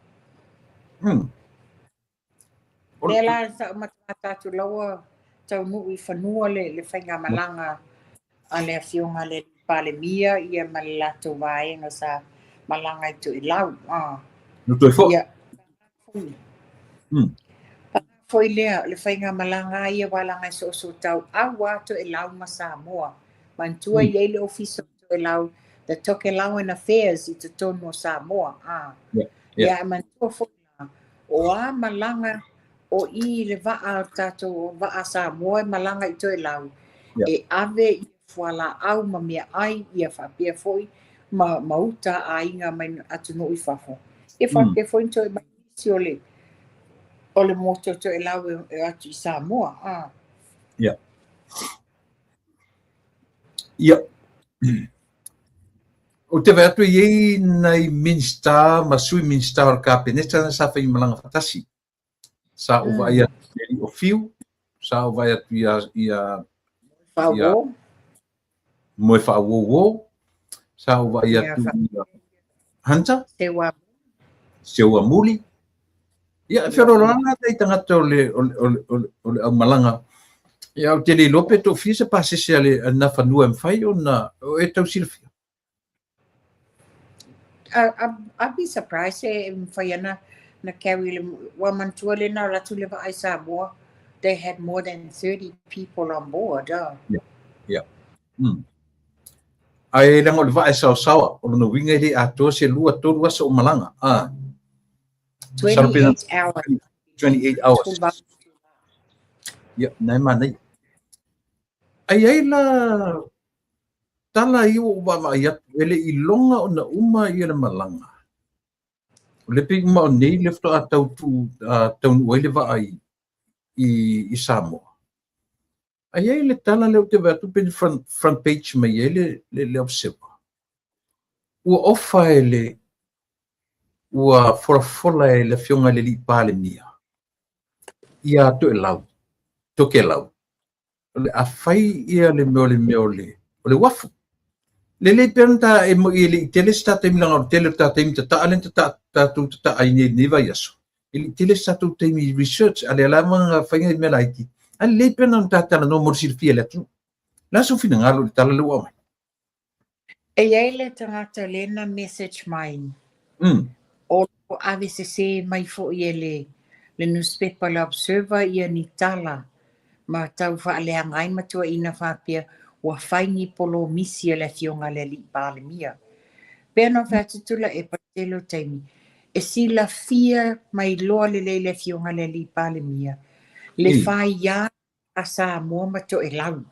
Lea la sa matamata atu laua taunuu i fanua le faigamalaga a le afioga le Palemia ia ma le latou vaega sa malaga i Toelau. No toe foi. Ia. Foi lea le faigamalaga ia walaga e soosoo au a Toelau ma Samoa. Manatua i ai le ofisa o Toelau, the Tokelauan Affairs i totonu o Samoa. Ia manatua foi la, o a malaga o i le vaa o tatou vaa Samoa e malaga i Toelau, e ave i fualaau ma mea ai, ia faapea foi ma uta aiga mai atunuu i fafo. Ia faapea foi toe mai nisi o le motu o Toelau e atu i Samoa. Ia. Ia. O te vaai atu e i ai nai Minisita ma Sui Minisita o le Kapeneta na sa faimalaga faatasi. Sa ou vaai atu i le alii o Fiu, sa ou vaai atu ia Faauo. Moe Faauouo, sa ou vaai atu ia Hunter, Seuamuli. Ia, e feolooloana nai tagata o le aumalaga. Ia, ou te le iloa pe toafia se pasese a le Nafanua e mafai ona o e tau silafia. I'd be surprised e mafai ana na carry le ua manatua le na alu atu le vaa i Samoa. They had more than 30 people on board. Yeah. Yeah. Ae leaga o le vaa e saosaoa, o lona uiga e le atoa se 2-3 aso o malaga. 28 hours. 28 hours. Ia, na e manaia. Ai ai la tala ia ua ou vaavaai atu, e le i iloga ona uma ia le malaga. O le pei uma o nei le faatoa taunuu ai le vaa i Samoa. Ai ai le tala lea ou te vaai atu pe front page mai ai le Observer. Ua ofa e le ua folafola e le afioga i le alii Palemia ia Toelau, Tokelau. O le a fai ia le mea o le mea o le uafu. Lelei pea ona ta e moi e le i tele se ta taimi leaga o le tele o ta taimi tataa lea na tatou tataa ai nei i lenei vaiaso. E le i tele se tatou taimi i research a lea lava na fai nai mea laiti. Ae lelei pea ona ta talanoa mo le silafia e le atunuu. O le a sou finagalo i le tala lea ua aumai? E i ai le tagata lea na message mai. O lo ave sese mai foi e le newspaper le Observer ia ni tala ma tau faaleaga ai ma tuuaiina faapea ua fai ni polomisi a le afioga a le alii Palemia. Pea na fai atu Tuilaepa i le tele o taimi, e silafia mai loa lelei le afioga a le alii Palemia, le faia a Samoa ma Toelau.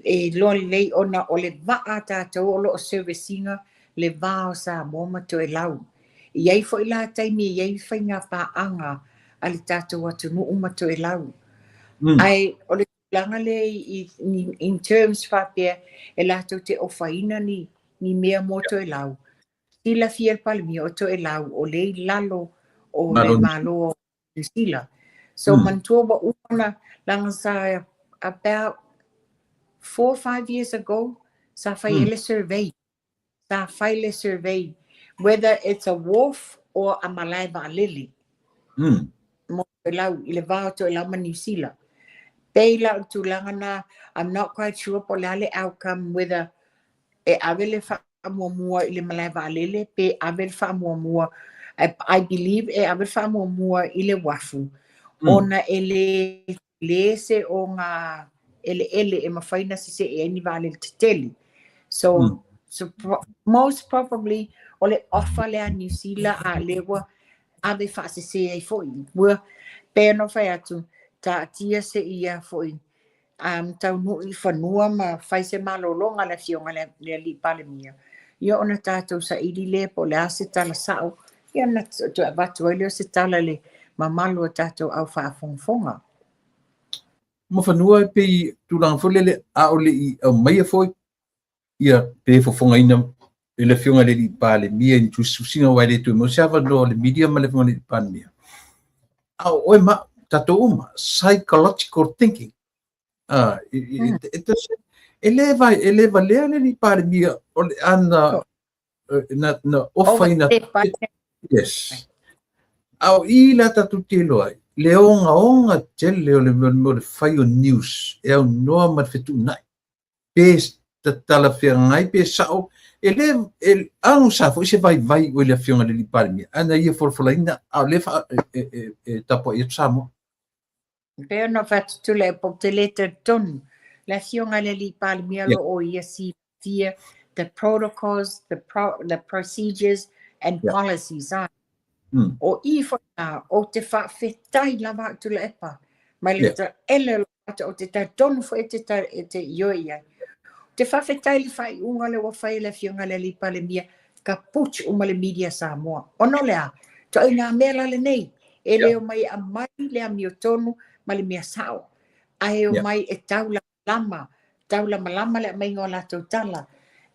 E loa lelei ona o le vaa tatou o lo o service ina le va o Samoa ma Toelau. E i ai foi la taimi e i ai faiga paaga a le tatou atunuu ma Toelau. Ae o le tulaga lea in terms faapea e latou te ofaina ni mea mo Toelau. Silafia le Palemia o Toelau o le i lalo o le Malo o Niu Sila. So manatua ua uma na leaga sa about 4 or 5 years ago sa fai ai le survey. Sa fai le survey whether it's a wharf or a malae vaalele. Mo Toelau, i le va o Toelau ma Niu Sila. Pei la o le tulaga na, I'm not quite sure po o le a le outcome whether e ave le faamuamua i le malae vaalele pe ave le faamuamua. I believe e ave le faamuamua i le uafu. Ona e le se o ngā eleele e mafai na sesee ai ni vaalele tetele. So, most probably o le offer lea a Niu Sila a lea ua ave faasese ai foi. Ua pei ona fai atu, taatia se ia foi taunuu i fanua ma fai se malologa a le afioga i le alii Palemia. Ia ona tatou saili lea po o le a se tala sao, ia ona toe avatu ai lea o se tala i le mamalu o tatou au faafogafoga. Ma fanua e pei tulaga foi lele a o le i aumaia foi ia pe fofogaina e le afioga i le alii Palemia i ni tusitusiga aua e le toe maua se avanoa o le media ma le afioga i le alii Palemia. A o oe ma tatou uma, psychological thinking. E le valea le alii Palemia o le ana na ofaina. Yes. A o i la tatou te iloa ai, Le ogaoga tele o le mea o le fai o news e aunoa ma le fetuunai pe talafeagai pe sao e le e agosa foi se vaivai o le afioga i le alii Palemia ae na ia folafolaina a o lea e tapuai atu Samoa. E pei ona fai atu Tuilaepa ou te le talitonu le afioga i le alii Palemia o lo o ia silafia the protocols, the procedures and policies a. O i foi la ou te faafetai lava au Tuilaepa mai le taele o lou ata ou te talitonu foi e te e te ioe i ai. Ou te faafetai i le faaiuga lea ua fai e le afioga i le alii Palemia ka push uma le media Samoa. Ona o le a? Ituaiga mea la lenei e le omai e aumai le amiotonu ma le mea sao, ae omai e taulamalama, taulamalama le aumaiga o latou tala.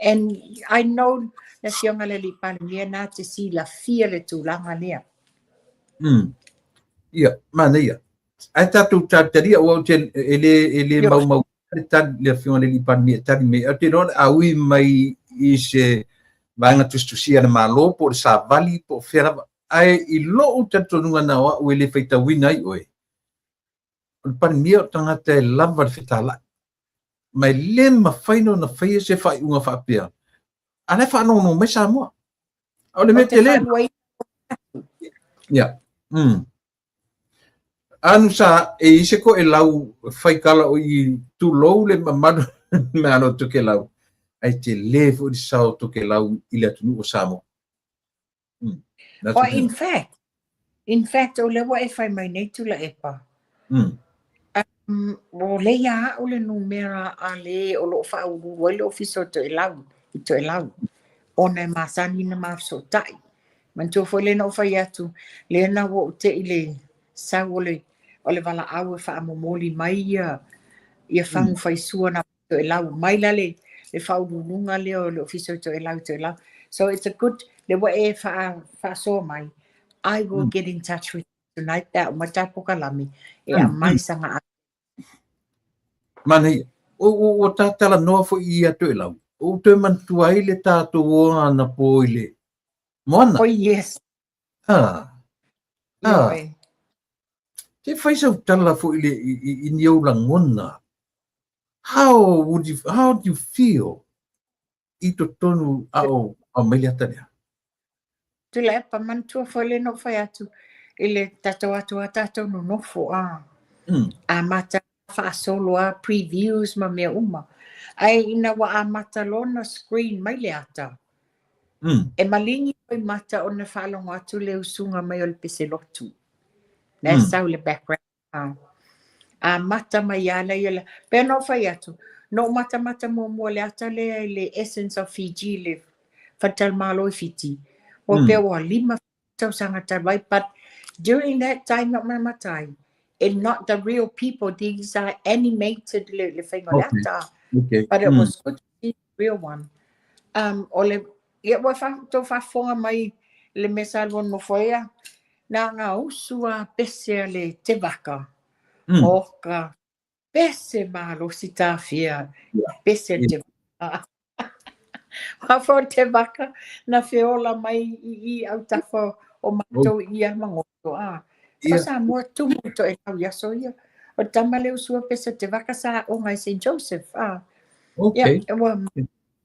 And I know le afioga i le alii Palemia na te silafia le tulaga lea. Ia, manaia. Ae tatou talitalia aua ou te e le maumau le tali le afioga i le alii Palemia e tali mai. Ou te iloa o le a ui mai i se vaega tusitusia a le Malo po o le savali po o fea lava. Ae i lou talitonuga na o au e le faitauina ai oe, o le Palemia o le tagata e lava le fetalai. Ma e le mafai ona faia se faaiuga faapea, a la e faalogologo mai Samoa. O le mea tele. Ia. Anu sa e i se toelau faikala o i tulou le mamalu me alo Tokelau, ai tele foi le sao o Tokelau i le atunuu o Samoa. Oh, in fact, o lea ua e fai mai nei Tuilaepa. O lea ia au le numera a le o loo faauluulu ai le ofisa o Toelau i Toelau ona e masani na mafesootai. Manatua foi lea na ou fai atu, lea na ua ou tei le sau o le valaau e faamomoli mai ia fagu faisua na Toelau mai la le faauluuluga lea o le ofisa o Toelau i Toelau. So it's a good, le ua e faasoa mai, I will get in touch with you tonight pe a uma ta polokalame e aumai saga. Manaia, ua talanoa foi ia Toelau, ua ou toe manatua ai le tatou oga anapo i le Moana. Oh yes. Ah. Ah. Te fai sau tala foi le i ni ou lagona. How do you feel i totonu a o aumai le ata lea? Tuilaepa, manatua foi le na ou fai atu i le tatou atu a tatou nonofo a. Amata faasolo a previews ma mea uma. Ae ina ua amata lona screen mai le ata. E maligi oi mata ona faalogo atu le usuga mai o le peselotu. Na sau le background. Amata mai ala ia le. Pe na ou fai atu, na ou matamata muamua le ata lea i le Essence of Fiji, le faletalimalo i Fiti. Ua pea ua 5 tausaga talu ai, but during that time na matamata ai, and not the real people, these are animated le faiga o le ata. But it was good to see the real one. O le, ia ua tou faafofoga mai le mea sa lua nofo ai a, na ngā usu a pese a le te vaka. O ka pese malosi tāfia, pese te vaka. Wha te vaka na feola mai i autafa o mātou i Alamagoto. A. O Samoa tumu to e lau i aso ia. O tama le usua pese te vaka sa o ngai St. Joseph. A. Ia, ua,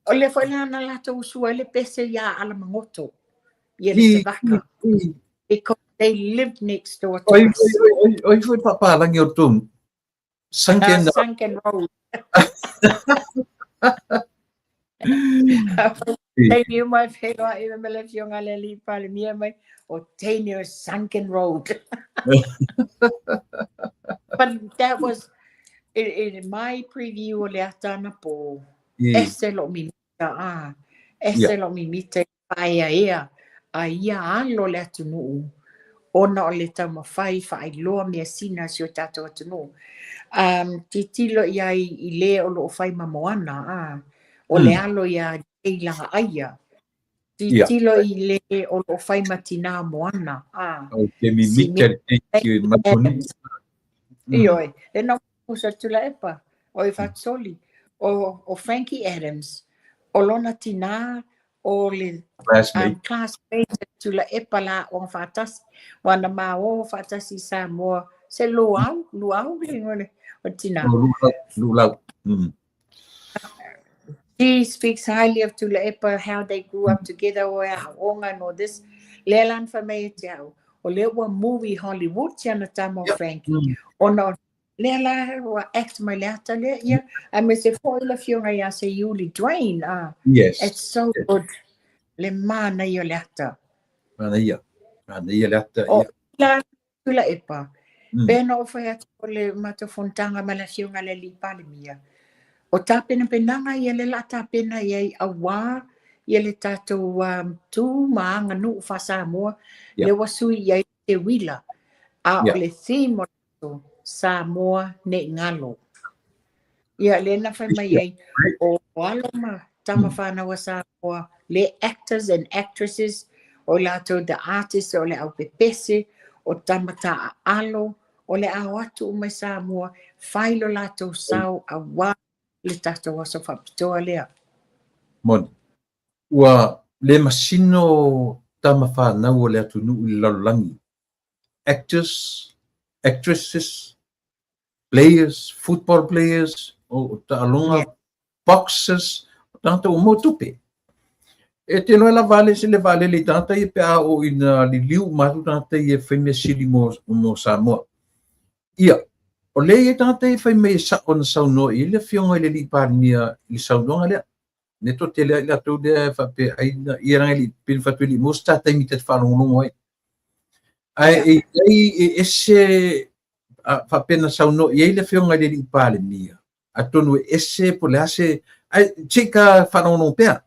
o le foi la na latou usua ai le pese ia Alamagoto. Ia le te vaka. Because they lived next door to Oi, us. Oi, oi, oi, foi papalangi o tonu. Sunken, Sunken Road. Teini uma e whenua i me le fionga le li palemia mai o teini o Sunken Road. But that was in my preview o le ata anapo. Ese lo mimita a. Ese lo mimita i paea ea a ia alo le atunuu ona o le taumafai faailoa mea sina si o tatou atunuu. Titilo i ai i le o loo fai ma Moana, a. O le alo ia Jay Lagaaia. Titilo i le o loo fai ma tinā Moana, a. O te mimita le teiki o Matoni. Ioe, e na usa Tuilaepa, o i Fatsoli, o Frankie Adams, o lona tinā o le Classmate. Classmate Tuilaepa la aoga faatasi, aua na ma o faatasi i Samoa, se Luau, Luau le igoa o le tina. O Lulau, Lulau. She speaks highly of Tuilaepa, how they grew up together, o e aoga and all this. Lea la na fai mai ia te au, o lea ua move i Hollywood si ana tama o Frankie. Ona o lea la ua act mai le ata lea, ia, aemaise foi le afioga ia Seiuli Dwayne. Ah, it's so good. Le manaia o le ata. Manaia. Manaia le ata, O ia. la Tuilaepa, pei ona ou fai atu o le matou fonotaga ma le afioga i le Alii Palemia, o tapenapenaga ia lea o le a tapena i ai aua ia le tatou tu ma aganuu faa-Samoa, lea ua sui i ai te uila, a o le theme o le Samoa nei galo. Ia, lea na fai mai ai, o alo ma tama whanau a Samoa, le actors and actresses, o latou the artists, o le au pepese, o tama taaalo, o le a o atu uma i Samoa, fai lo latou sao aua le tatou aso faapitoa lea. Moni. Ua le masino tama whanau o le atunuu i le lalolagi. Actors, actresses, players, football players, o taaloga, boxers, o tagata ua maua tupe. E te iloa lava le se le vaalele i tagata ia pe a oo ina liliu uma atu tagata ia e fai mea sili mo Samoa. Ia, o lea e i ai tagata ia e fai mai e sa'o na saunoa i ai le Afioga i le Alii Palemia i le saunoaga lea. Ne toatele ai latou lea e faapea ai na ia leaga e le i pei ona fai atu e le i maua se ta taimi ta te faalogologo ai. Ae e i ai e ese faapea na saunoa i ai le Afioga i le Alii Palemia, atonu e ese po o le a se, ae se i ta faalogologo pea,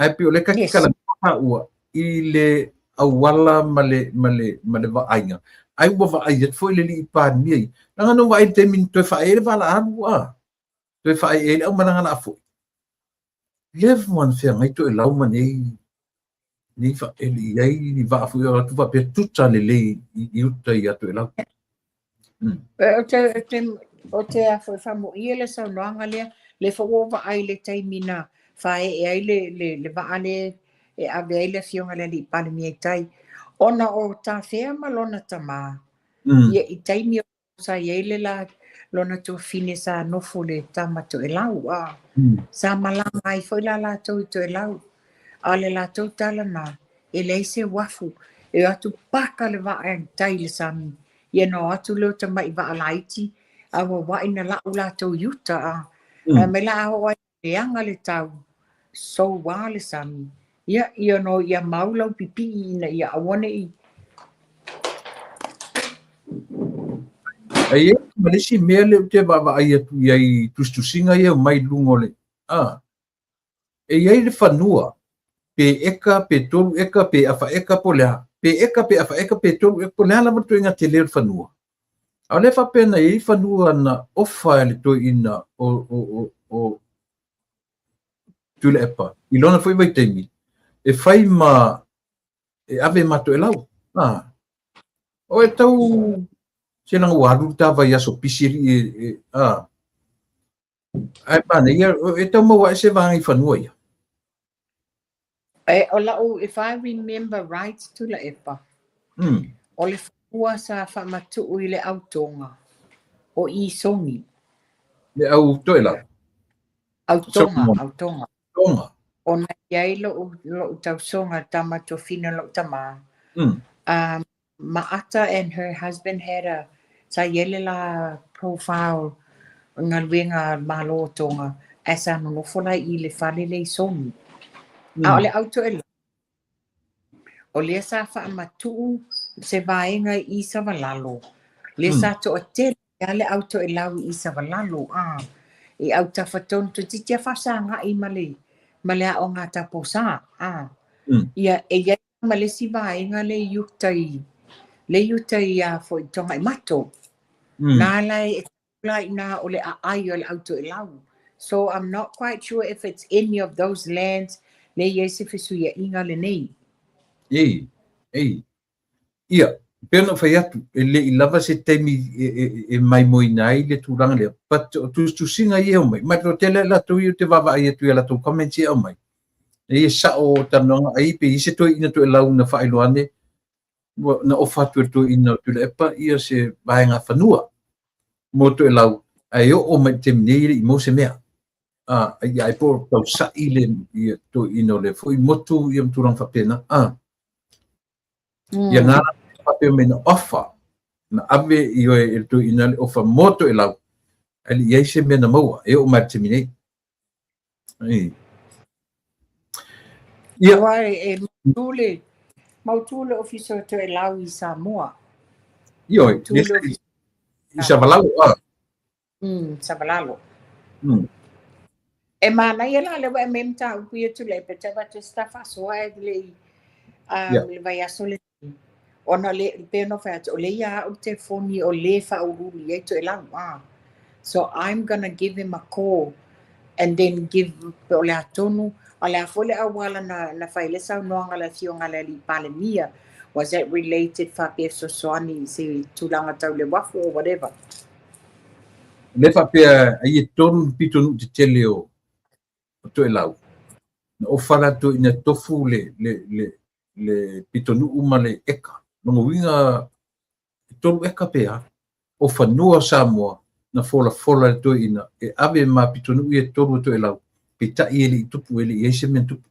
ae pei o lea ta te talanoa taua i le auala ma le, ma le, ma le vaaiga, ae ua vaai atu foi le Alii Palemia ia. Leaga na ou vaai i le taimi na toe faaee ai le valaalu, toe faaee ai le aumalaga laa foi. Leva ona feagai Toelau ma nei nei e le i ai ni vaa foi o atu faapea tuta lelei i uta ia Toelau. Ou te a foi faamuia le saunoaga lea, lea foi ua ou vaai i le taimi na faaee ai le vaa lea e ave ai le Afioga i le Alii Palemia i tai, ona o Tafea ma lona tamā, ia i taimi o Sa i ai le la lona tuafafine sa nofo le tama Toelau, a sa malaga ai foi la latou i Toelau. A o le latou tala na, e leai se uafu, e o atu paka le vaa i tai i le sami, ia ona o atu lea o tamai vaa laiti, a ua ua'i na la'u latou i uta, a. Fai mai la a oo ai leaga le tau, soua le sami, ia, ia no ia mau lau pipii ina ia aua ne i. Ae i ai ma le isi mea lea ou te vaavaai atu i ai i tusitusiga ia e omai i luga o le, a, e i ai le fanua, pe eka, pe 3 eka, pe afa eka, po o le a, pe eka, pe afa eka, pe 3 eka, po o le a lava le ituaiga tele o le fanua. A o lea e faapea na i ai fanua na ofa e le toeaina o Tuilaepa i lona foi vaitaimi e fai ma e ave ma Toelau. A, o e tau se leaga ua alu le ta vaiaso pisi alii e, a, ae manaia e tau maua ae se vaega i fanua ia. E, o la'u, if I remember right, Tuilaepa, o le fanua sa faamatu'u i le au Tonga, o i Sogi. Le au Toelau? Au Tonga, au Tonga. Tonga. Ona i ai lo'u tausoga, tama tuafafine o lo'u tamā. Maata and her husband had a, sa i ai le la profile galuega a le Malo o Tonga, ae sa nonofo la i le fale lea i Sogi. A o le au Toelau, o lea sa faamatuu se vaega i Savalalo, lea sa toatele lava le au Toelau i Savalalo, a, i autafa tonu, toeitiiti lava faafesagai ma le aoga a Taupousa, a. Ia, e i ai ma le isi vaega lea i uta i, lea i uta i a foi Togaimato. Na la e la i na o le aai o le au Toelau. So I'm not quite sure if it's any of those lands lea i ai se fesuiaiga lenei. Ei, ei. Ia, pei ona ou fai atu, e le i lava se taimi e maimoina ai le tulaga lea, but o tusitusiga ia e aumai, ma e toatele lava latou ia ou te vaavaai atu i a latou comments ia e aumai. E ia sa'o talanoaga ai pe i se toeaina Toelau na faailoa ane ua na ofa atu e le toeaina o Tuilaepa ia se vaega fanua mo Toelau, ae oo mai i le taimi nei e le i maua se mea. Ia ai po o tausa'i le ia toeaina o le foi motu ia ma tulaga faapena. Ia na faapea mai na ofa na ave i oe e le toeaina le ofa mo Toelau, ae le i ai se mea na maua e oo mai i le taimi nei. Ia. Aua e mautu le, mautu le ofisa o Toelau i Samoa. Ioe, Mautu le ofisa i Savalalo. Savalalo. E manaia la le ua e aumai mataupu ia Tuilaepa e te avatu se ta faasoa e le i le vaiaso lenei. Ona le, pei ona fai atu, o lea ia au le telefoni o le faauluulu i ai Toelau. So I'm gonna give him a call and then give pe o le a tonu, a o le a foi le auala na fai ai le saunoaga a le afioga a le alii Palemia. Was that related faapea fesoasoani i se tulaga tau le uafu or whatever? Le faapea ai e tolu ni pitonuu tetele o Toelau. Na ofa latou ina tofu le pitonuu ma le eka. Lona uiga e 3 eka pe a o fanua o Samoa na folafola e le toeaina e ave ma pitonuu ia e 3 o Toelau, peitai e le i tupu, e le i ai se mea na tupu.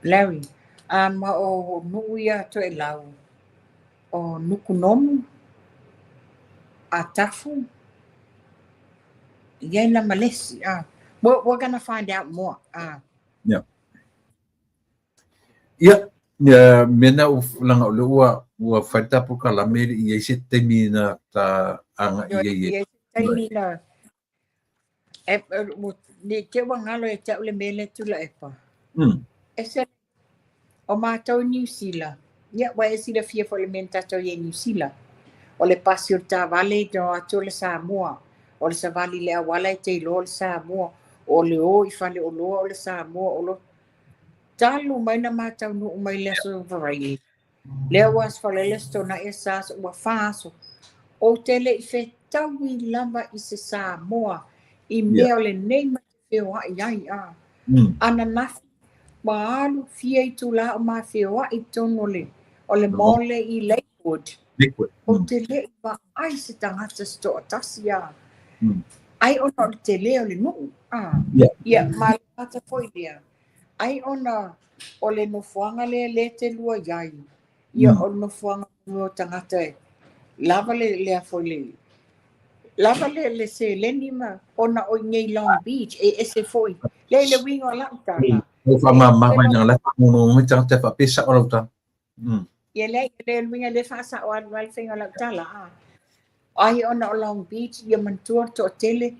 Larry, ma o nuu ia Toelau, o Nukunono, Atafu, ia na ma lesi. We're gonna find out more. Yeah. Ia, ia mea na ua langa o le ua fai le ta polokalame le i ai se taimi na ta aga'i ai e. Ia se taimi na e ne te ua ngalo e te au le mea lea Tuilaepa. E se o mātou i Niu Sila. Ia, ua e silafia foi le mea na tātou i ai Niu Sila. O le pasi o le taavale i no atu o le Samoa. O le savali le auala e te iloa o le Samoa. O le o i fale o loa o le Samoa. O lo talu mai na mātau nuu mai le aso Varaile. Lea ua aso Faraile aso Toonai aso Sa aso ua fa aso. O te le i fetaui lava i se Samoa i mea o lenei ma te feoai ai. Ananafi ua alu fia i tula o ma feoai tonu o le mole i Lakewood. O te le i vaai se tagata se toatasi a. Ai ona o le tele o le nuu. Ia, ma le ata foi lea. Ai ona o le nofoaga lea le te lua iai. Ia o le nofoaga o tagata e lava le lea foi le lava le seleni ma ona o i nei Long Beach e ese foi. Le le uiga o lau tala. O faamama mai na la mo mai tagata faapea o lau tala. Ia le le uiga le faasao alu alu faiga o lau tala. Ai ona o Long Beach ia manatua le toatele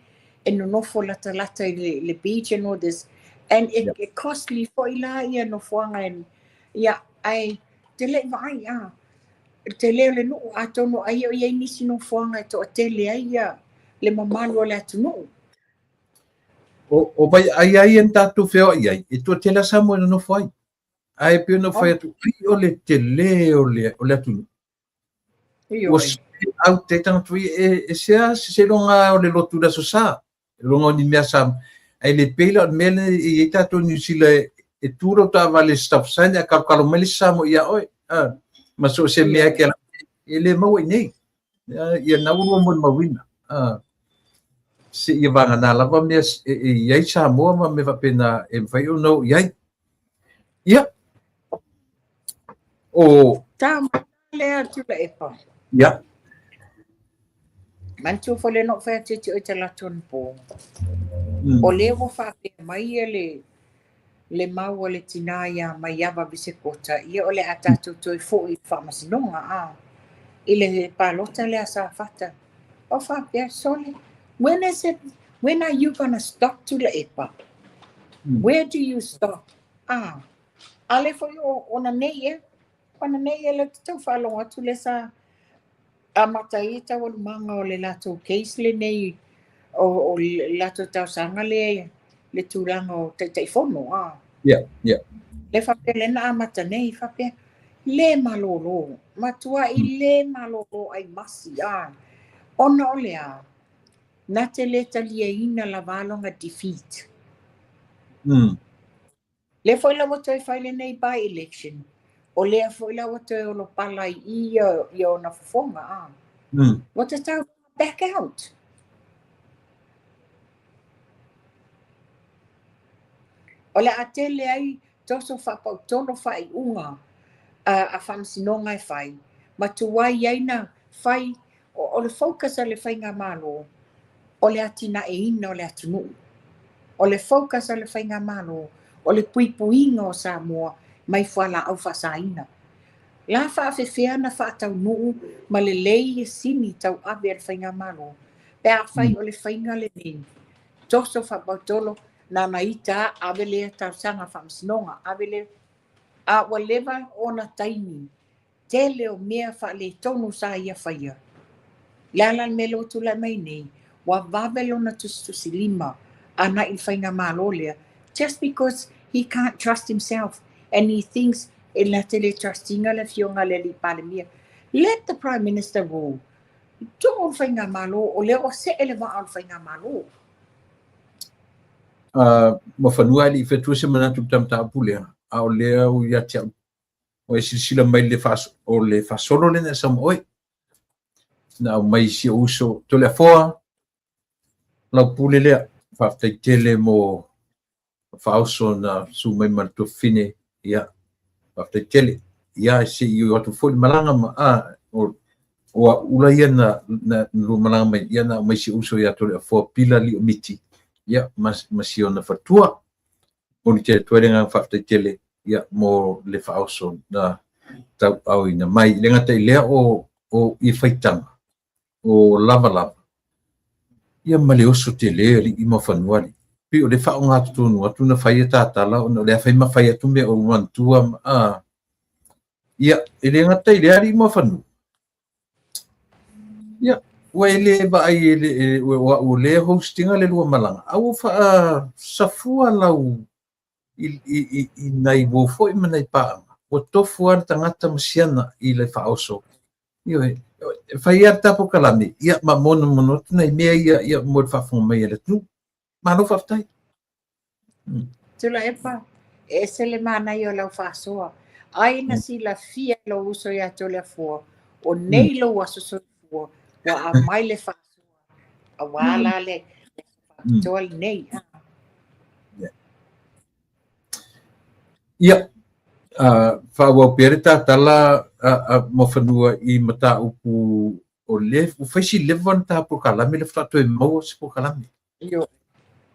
e nonofo latalata i le beach and all this. And it costly foi la ia nofoaga e ia ai te le vaai a. Te leo le nuu atonu ai o iai nisi nofoaga e toatele ai ia le mamalu o le atunuu. O vai ai ai en tātou wheoa i ai, e toatele a Samoa e nonofo ai. Ai pe ona whai atu, ai o le tele o le atunuu. Ua au te tangata e sea se longa o le lotu le aso sa. Longa o ni mea sa. Ai le peila o le mea le i e tātou Niu Sila e tūrau tā vale stop sign a kalokalo mai le Samoa ia oe. Ma so se mea ke ala e le maua i nei. Ia na urua mo le mauina. Se ia vanga nā lava mea e i ai Samoa ma me whapena e mwhai o nau i ai. Ia. O. Tā lea Tuilaepa. Ia. Manatua foi le no whai atu te oi te latu po. O lea ua whaapea mai ia le maua le tina ia mai ava visekota. Ia o le a tātou toi foi i whaamasinoga. I le palota le a Safata. O whaapea sole. When is it, when are you gonna stop Tuilaepa? Where do you stop? A le foi o ona nei e. Ona nei e le te tau whaalongo atu le sa a mata i tau alumanga o le latou case le nei o le latou tausaga le le tulaga o Taitaifono. Yeah, yeah. Le whapea le na amata nei whapea le malolo. Matua i le malolo ai masi. Ona o le a. Na te le talia ina la valonga defeat. Lea foi la ua toe fai lenei by-election, o lea foi la ua toe olopala ai i i ia ona fofoga, a. Ua tatau ona back out. O le a tele ai toso faapautolo faaiuga a faamasinoga e fai, ma tuai ai na fai o le focus a le Faigamalo o le atinaeina o le atunuu. O le focus a le Faigamalo o le puipuiga o Samoa mai fualaau faasaina. La faafefea na faataunuu ma lelei ia sini tauave a le Faigamalo pe afai o le faiga lenei toso faapautolo na ona ita ave lea talosaga faamasinoga ave lea a ua leva ona taimi tele o mea faaletonu sa ia faia. Le a la le mea lea ua tulai mai nei, ua vave lona tusitusilima agai i le faigamalo lea just because he can't trust himself and he thinks e na te le trust ina le afioga a le alii Palemia. Let the Prime Minister rule. Tuu le faigamalo, o lea ua see le vaa o le faigamalo. Mafanua e le i fetua se manatu i le mataupu lea, a o lea ua ia te au ua e silasila mai le o le faasolo lea na sau ma oe. Na aumai si ou uso Toleafoa, lau pule lea, faafetai tele mo faaoso na su mai ma le tuafafine, ia, faafetai tele. Ia, se i o atu foi le malaga ma, a, o, o au ula ia na lua malaga mai, ia na aumai si ou uso ia Toleafoa Pila Lio Miti, ia, ma si ona faletua. Momoli tele atu ai le agaga faafetai tele ia mo le faaoso na tauaaoina mai. E le gata i lea o o i faitaga o lavalava ia ma le oso tele alii ma fanua alii. Pei o le faaogatotonu atu na fai e tatala ona o lea fai ma fai atu mea o manatua ma a ia e le gata i lea alii ma fanua. Ia, ua e le vaai e le, o au o lea hostinga le lua malaga, a ua faasafua lau i nai uo foi ma nai paaga, ua tofu lava le tagata ma siana i le faaoso. Ioe, e fai lava le ta polokalame, ia ma monomono atu nai mea ia, ia mo le faafofoga mai a le atunuu. Malo faafetai. Tuilaepa, e ese le manaia o lau faasoa. Ai na silafia e lou uso ia Toleafoa, o nei lou aso soifua, ua aumai le faasoa, aua la le faapitoa lenei. Ia, faaauau pea le tatala a Muafanua i mataupu o le, ua fai si leva ona ta polokalame lea faatoa toe maua se polokalame. Ioe.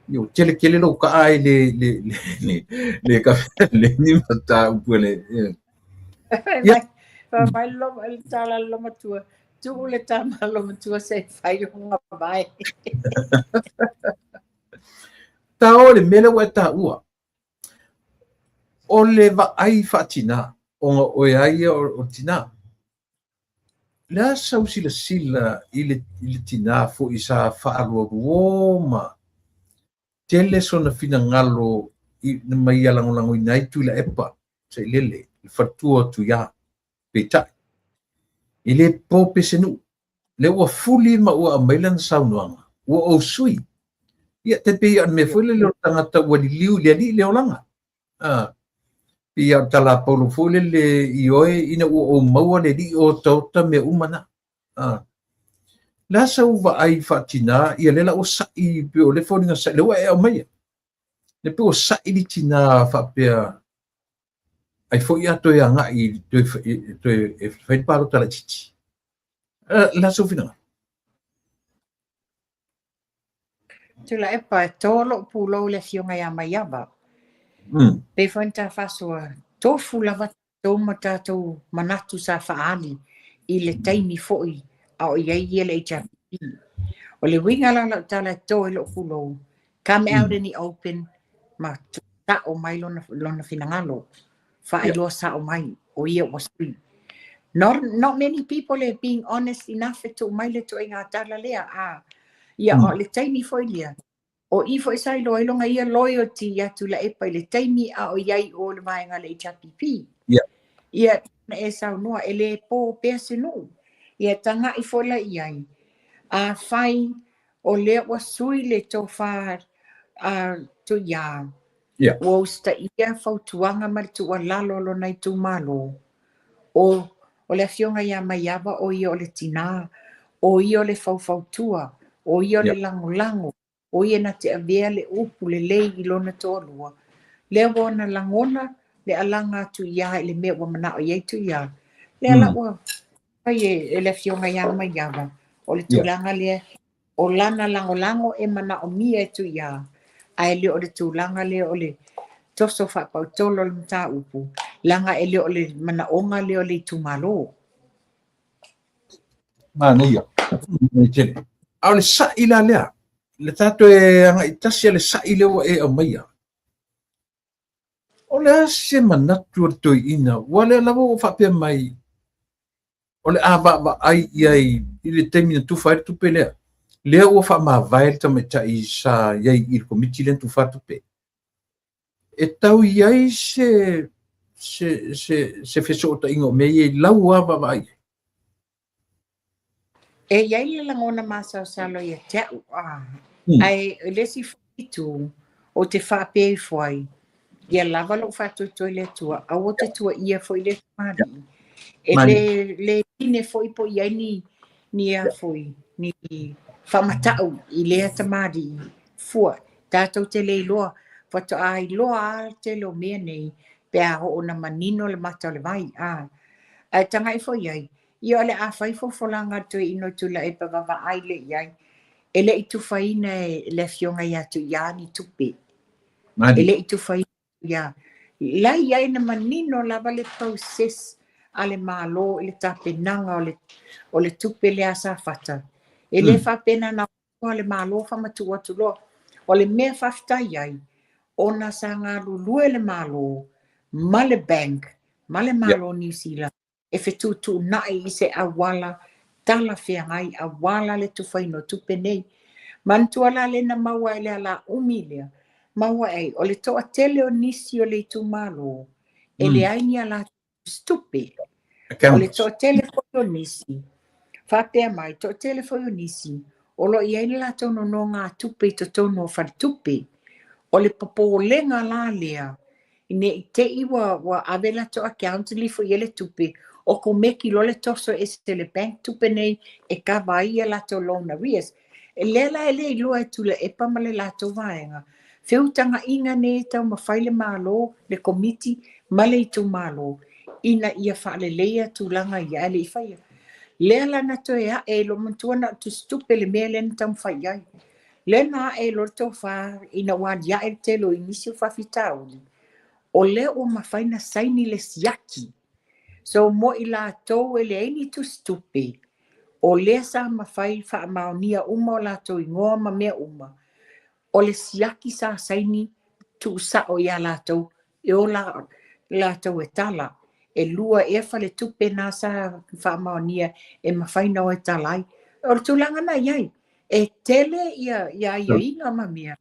Io, tele tele lou kaa ai le le le le ka le ni mataupu le. Ia. Fa mai lo le tala lo matua. Tuu le tama lo matua se fai lona vae. Ta o le mea lea ua e taua. O le vaai faatinā, ona oe a ia o le tinā. Le a sau silasila i le, i le tinā foi sa faalualuō ma tele sona finagalo i, ma ia lagolagoina ai Tuilaepa Sailele, le faletua o Tuiā. Peitai, e le po Pisinuu, lea ua fuli ma ua aumai lana saunoaga, ua ou sui. Ia, tai pei o le mea foi lele o le tagata ua liliu i le alii le olaga. A, pei lava o le tala a Paulo foi lele i oe ina ua ou maua le alii o otaota mea uma na. A, le a sau vaai faatinā, ia lea la ua sa'i, pei o le foliga sa'i, lea ua e aumaia. Le pei ua sa'i le tinā faapea, ai foi a toe agai toe, toe e fai le palota laitiiti. Le a sou finagalo? Tuilaepa, e to lou pulou i le afioga ia Maiava. Pei foi ona ta faasoa, tofu lava tatou ma tatou manatu sa faaali i le taimi foi a o i ai ia le HRPP. O le uiga la o lau tala e to i lou pulou, come out in the open ma tusao mai lona finagalo. Faailoa sao mai, o ia ua sui. Not many people are being honest enough e tuu mai le ituaiga tala lea. A, ia, o le taimi foi lea, o i foi sa iloa ai lona ia loyalty ia Tuilaepa i le taimi a o i ai o le vaega a le HRPP. Ia, na e saunoa, e le po pea se nuu. Ia, tagai foi la i ai. Afai o lea ua sui le tofa a Tuiā, Ua usitaia fautuaga ma le tuualalo a lona itumalo, o o le afioga ia Maiava o ia o le tinā, o ia o le faufautua, o ia o le lagolago, o ia na te avea le upu lelei i lona toalua. Lea ua ona lagona le alaga a Tuia i le mea ua manao i ai Tuia. Lea la ua fai e le afioga ia Maiava, o le tulaga lea o lana lagolago e manaomia e Tuia, ae le o le tulaga lea o le toso faapautolo o le mataupu, leaga e le o le manaoga lea o le itumalo. Manaia. Manaia tele. A o le sa'i la lea, le tatou e agai tasi a le sa'i lea ua e aumaia. O le a se manatu o le toeaina, ua lea lava ua faapea mai o le a vaavaai i ai i le taimi na tufa ai le tupe lea, lea ua faamavae le tamaitai sa i ai i le komiti lea na tufa tupe. E tau i ai se se se se fesootaiga o mea ia i lau lava vaavaai i ai? E i ai le lagona masalosalo ia te au, ae o le isi foi itu, ou te faapea ifo ai, ia lava lou faatoetoe i le Atua, aua te tuuaia foi le tamalii. E le le pine foi po o i ai ni ni a foi ni faamatau i lea tamalii fua. Tatou te le iloa, faatoa iloa lava le tele o mea nei pe a oo ina manino le mata o le vai. Ae tagai foi i ai, ia o le a fai folafolaga a le toeaina o Tuilaepa vaavaai lea i ai. E le i tufaina e le afioga ia Tuia ni tupe. E le i tufaina ia. La i ai na manino lava le process a le Malo i le tapenaga o le tupe lea a Safata. E le faapena na o le Malo faamatuu atu loa. O le mea faafetai ai, ona sa galulue le Malo ma le bank ma le Malo o Niu Sila e fetuutuunai i se auala talafeagai aua la le tufaina o tupe nei. Manatua la lea na maua ai le alaumi lea, maua ai o le toatele o nisi o le itumalo e leai ni a latou tupe. O le toatele foi o nisi, faapea mai, toatele foi o nisi o lo o i ai le latou nonogatupe i totonu o faletupe. O le popolega la lea, ne i te i ua ave latou account lifo i ai le tupe, okomeki loa le toso ese le bank tupe nei e kava ai a latou loan arrears. E lea la e le iloa e Tuilaepa ma le latou vaega, feutagaiga nei e taumafai le Malo, le Komiti ma le itumalo ina ia faaleleia tulaga ia ae le i faia. Lea la na toe ae i lou manatua na o le tusitupe le mea lea na taumafai i ai. Lea na ae i loa le tofa ina ua aliae le tele o nisi o faafitauli, o lea ua mafai na saini le siaki. So mo i latou e leai ni tusitupe, o lea sa mafai faamaonia uma o latou igoa ma mea uma, o le siaki sa saini tuusao ia latou e o latou e tala. E lua ea faletupe na sa faamaonia e mafai na o e tala ai. O le tulaga na i ai, e tele ia aiaiga ma mea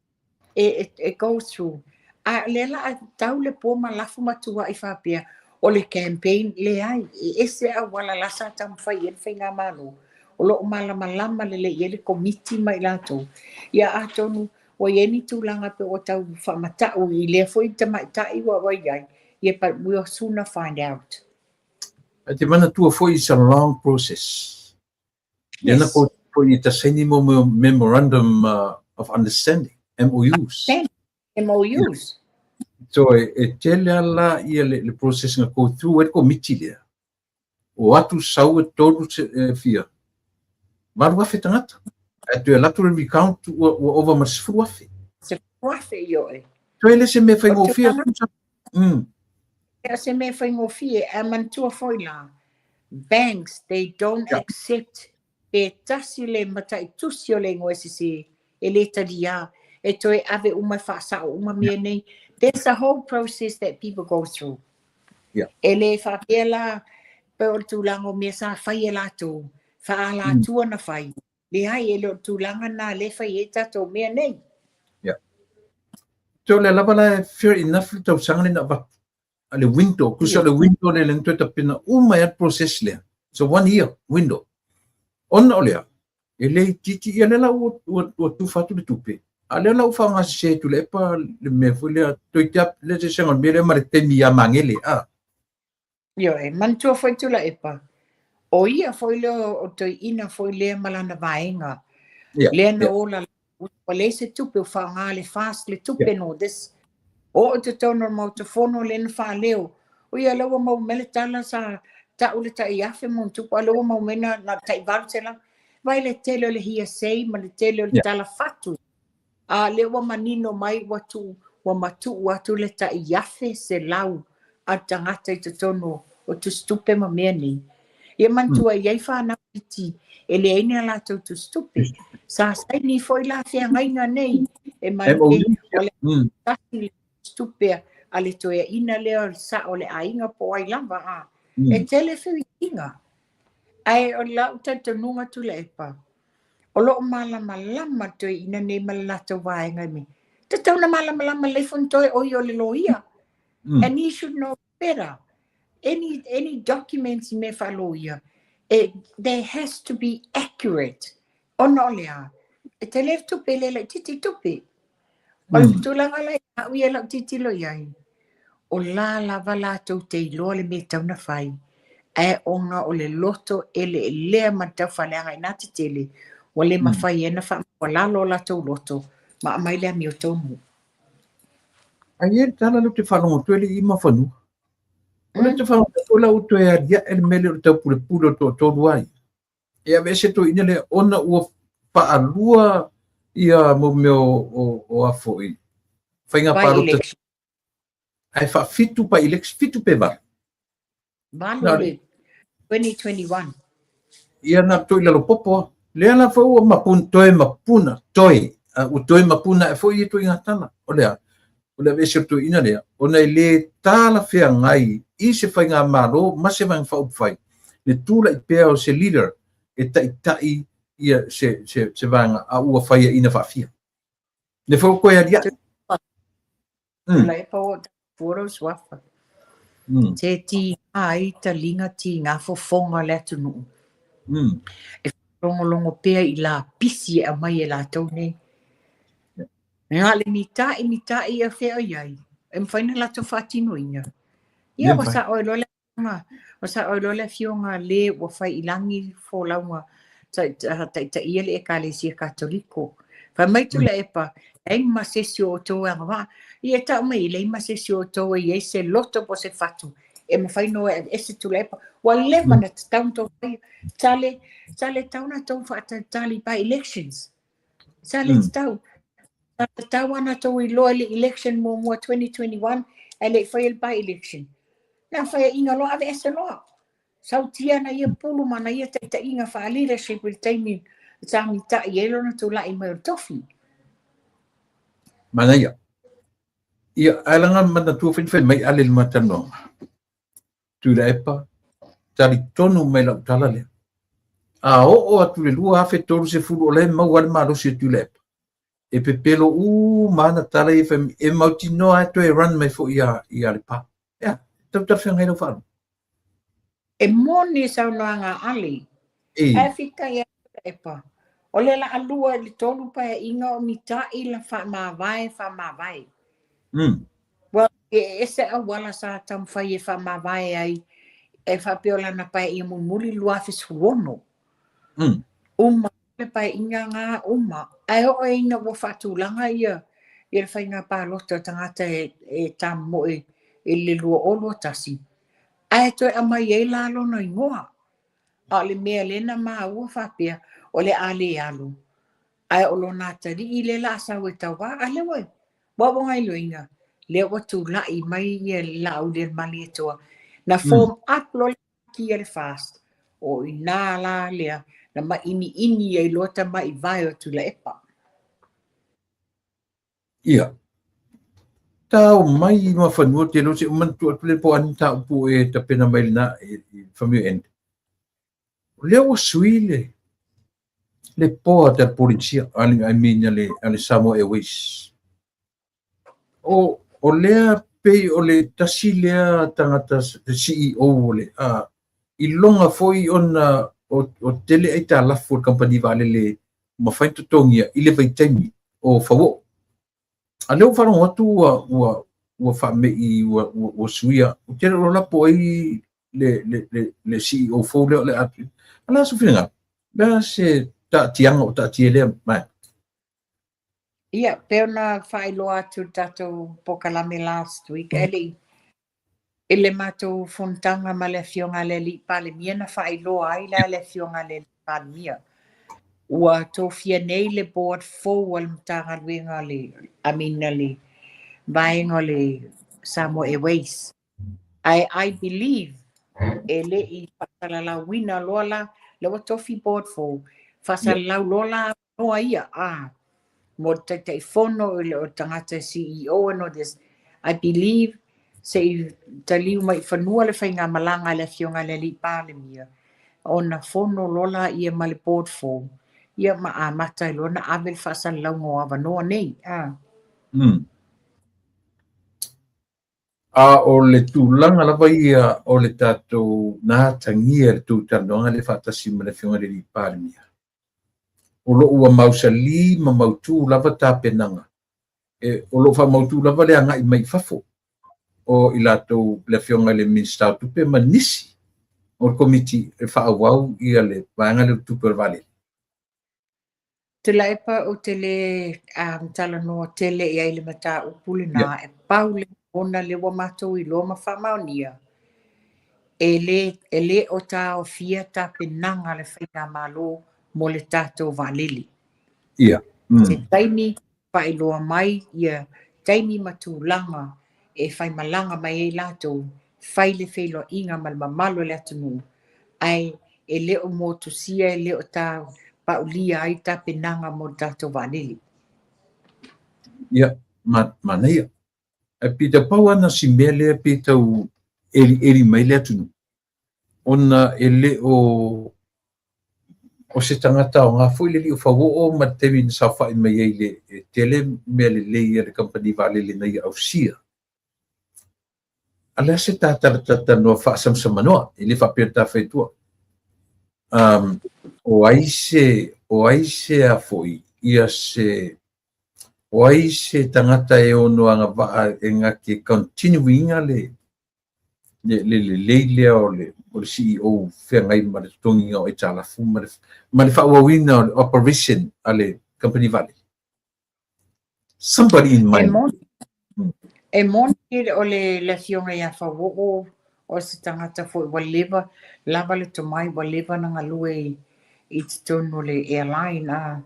e go through. A o lea la a tau le po ma lafo ma tuuai faapea, o le campaign, leai, e ese auala la sa taumafai i ai le faigamalo. O lo o malamalama lelei i ai le komiti ma i latou. Ia atonu ua i ai ni tulaga pe ua tau faamatau i lea foi tamaitai ua i ai, yeah, but we'll sooner find out. E te manatua foi it's a long process. Lea na ko foi i ta saini mo Memorandum of Understanding, MOUs. MOUs. So e tele ala ia le process na go through e le komiti lea. O atu sau e tolu e fia. 8,000 tagata. Ae toe alu atu le recount ua ova ma le 10,000. 10,000 i oe. So e le se mea faigofie. E se mea faigofie, ae manatua foi la, banks, they don't accept pe tasi le mataitusi o le igoa e sese, e le talia, e toe ave uma e faasao uma mea nei. There's a whole process that people go through. E le faapea la, pe o le tulaga o mea sa fai e latou, faaalatua na fai. Leai, e le o le tulaga na le fai ai tatou mea nei. Yeah. So le lava la fair enough le tausaga le na avatu. A le window, kusa le window le le toe tapena uma ia process lea. So 1 year window. Ona o lea, e le itiiti ia le la ua tufa atu le tupe. A lea la ua faaaogasese e Tuilaepa le mea foi lea, toeitiiti le eseesega o le mea lea ma le taimi ia Magele, a. Ioe, manatua foi Tuilaepa, o ia foi lea o toeaina foi lea ma lana vaega, lea na ola ua leai se tupe ua faaaoga le FAST le tupe no this. Oo i totonu o le Maota Fono lea na faaleo, o ia lea ua maua mai le tala sa tau le tai afe ma ona tupu, a o lea ua maua mai na o le tai 800. Vaai le tele o le hearsay ma le tele o le tala fatu. A lea ua manino mai ua tuu ua matuu atu le tai 1,100 a le tagata i totonu o tusitupe ma mea nei. Ia manatua e i ai fanau iti e leai ni a latou tusitupe. Sa saini foi la feagaiga nei e malie o le tasi le tusitupe a le toeaina lea o le sao o le aiga po o ai lava a. E tele feuiaiga. Ae o lau talitonuga Tuilaepa, O lo o malamalama le toeaina nei ma le latou vaega i mea. Tatau na malamalama lelei Fonotoe o ia o le loia. And he should know better. Any documents i mea faaloia, they has to be accurate. Ona o le a? E tele le tupe, e le laitiiti tupe. O le tulaga la ia au ia lau tilotilo i ai, o la lava latou te iloa le mea e tatau ona fai, ae ona o le loto eleelea ma le taufaaleaga i ina tetele, ua le mafai ai ona faamaualalo o latou loto ma aumai le amiotonu. Ae i ai le tala lea ou te faalogo atu ai le i mafanua. O lea ou te faalogo atu foi la ua toe aliae le mea lea o le taupulepule o le toatolu ai. E aveese toeaina lea ona ua faalua ia mo mea o a foi faiga palota ae faafitu by election, fitu pe valu. Valu le 2021. Ia na toi lalo popo lea la foi ua mapuna toe mapuna toe ua toe mapuna e foi ia toi tala o lea o le aveese o toeaina lea ona e le talafeagai i se faigamalo ma se Vaega Faaupufai le tulai pea o se leader e taitai ia se vaega a ua faiaina faafia. Le foi koe aliae. Tulai pa o fua suafa. Te ti ai taliga ti ngā fofoga le atunuu. E longolongo pea i la pisi e aumai e latou nei. Na le mitai mitai ia fea o i ai, e mafai ona latou faatinoina. Ia ua sao ai loa le afioga, ua sao ai loa le afioga le ua fai i lagi folauga taitaia le Ekalesia Katoliko. Fai mai Tuilaepa, leai ma se isi o outou e agavaa. Ia e tau mai, e leai ma se isi o outou e i ai se loto po o se fatu e mafai ona o e aveese Tuilaepa. Ua leva ona tatau ona outou faia. Sa le, sa le tatau ona outou faatalitali by elections. Sa le tatau. Sa tatau ona outou iloa i le election muamua 2021 ae le i faia le by election. Na faiaina loa aveese loa. Sautia ana ia pulu ma ana ia taitaiga faa-leadership i le taimi sa mitai ai lona tulai mai o le tofi. Manaia. Ia, ae laga manatua foi na fai mai ale i le ma talanoaga. Tuilaepa, talitonu mai lau tala lea. A oo atu i le 2030 o la e maua lava le malosi o Tuilaepa, e pepelo uma ana tala ia fai mai, e mautinoa lava e toe run mai foi ia Lepa. Ea, tau talafeagai lau faalogo. E moni le saunoaga a Ali. Ae fitai a Tuilaepa, o le laalua i le tolu paeaiga o mitai la faamavae faamavae. Ua e ese auala sa taumafai e faamavae ai e faapea o lana paeaiga mulimuli 2016. Uma le paeaiga nga uma. Ae oo ai ina ua faatulaga ia ia le faiga palota o tagata e tamomoe i le 2021, ae toe aumai ai la lona igoa. A o le mea lea na maua faapea, o le a le alu, ae o lona atalii lea la a sau e tauva. A lea ua ua ua gaioiga, lea ua tulai mai ia le Laaulialemalietoa, na form up loa le pati a le FAST, o i ina la lea na mainiini ai loa tamai vae o Tuilaepa. Ia, tau mai i mafanua te iloa se i manatua atu lea po o a ni mataupu e tapena mai lena from your end. O lea ua sui le le board a le Polenisia, I mean a le Samoa Airways. O lea pei o le tasi lea tagata le CEO o le a iloga foi ona o tele aitalafu a le kamupani vaalele mafai ona totogia i le vaitaimi. o Fauo'o. A lea ua faalogo atu ua faame'i ua suia, ou te le o iloa la po o ai le CEO fou lea o le a. O le a sou finagalo? O le a se taatiaga o taatia i lea vaega? Ia, pei ona faailoa atu i le tatou polokalame last week, e le i i le matou fonotaga ma le Afioga i le Alii Palemia na faailoa ai la e le Afioga i le Alii Palemia ua tofia nei le board fou a le Matagaluega o le, I mean a le vaega o le Samoa Airways. Ae I believe e le i faasalalauina loa la, lea ua tofi board fou, faasalalau loa la avanoa ia, mo le Taitaifono, o le tagata CEO and all this. I believe se i taliu mai i fanua le faigamalaga a le Afioga i le Alii Palemia, ona fono loa laia ma le board fou, ia ma amata ai loa ona ave le faasalalauga o avanoa nei. A o le tulaga lava ia o le tatou na atagia i le tou talanoaga lea faatasi ma le Afioga i le Alii Palemia, o lo o ua mausali ma mautu lava tapenaga, o lo o faamautu lava le agai mai i fafo o i latou, le Afioga i le Minisita o Tupe ma nisi o le Komiti e faaauau ia le vaega lea o tupe o le vaalele. Tuilaepa, ou te le talanoa tele i ai i le mataupu lena, e pau le ona lea ua matou iloa ma faamaonia, e le o taofia tapenaga a le faigamalo mo le tatou vaalele. Se taimi faailoa mai ia taimi ma tulaga e faimalaga mai ai latou, fai le feiloaiga ma le mamalu o le atunuu, ae e le o motusia, e le o ta paulia ai tapenaga mo le tatou vaalele. Ia, manaia. Ae pei tau pau lava na o si mea lea pei tau elieli mai le atunuu, ona e le o se tagata aoga foi le alii o Fauo'o ma le taimi na saofa'i mai ai le e tele mea lelei a le kamupani vaalele na ia ausia. A o le a se ta talatalanoa faasamsamanoa, e le faapea o ta fai atua. O ai se a foi ia se o ai se tagata e ono agavaa e gate continue ina le lelei lea o le CEO feagai ma le totogiina o aitalafu ma le faaauauina o le operation a le kamupani vaalele. Somebody in mind. E moni o le Afioga ia Fauo'o o se tagata foi ua leva lava le tomai, ua leva na galue i totonu o le airline.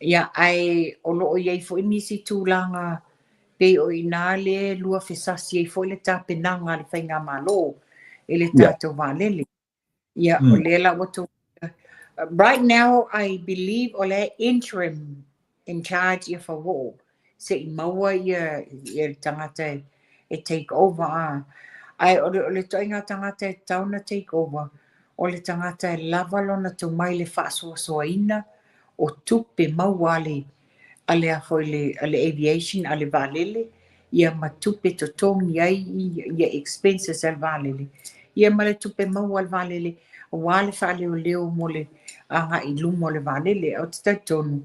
Ia, ae o lo o i ai foi nisi tulaga pei o i ina le lua fesasi ai foi le tapenaga a le faigamalo i le tatou vaalele. Ia, o lea la ua right now I believe o le interim in charge ia Fauo'o se i maua ia le tagata e take over. Ae o le ituaiga tagata e tatau ona take over, o le tagata e lava lona tomai le faasoasoaina o tupe maua a le a foi le a le aviation, a le vaalele, ia ma tupe totogi ai ia expenses a le vaalele, ia ma le tupe maua a le vaalele aua le faaleoleo mo le agai i luma o le vaalele. Ou te talitonu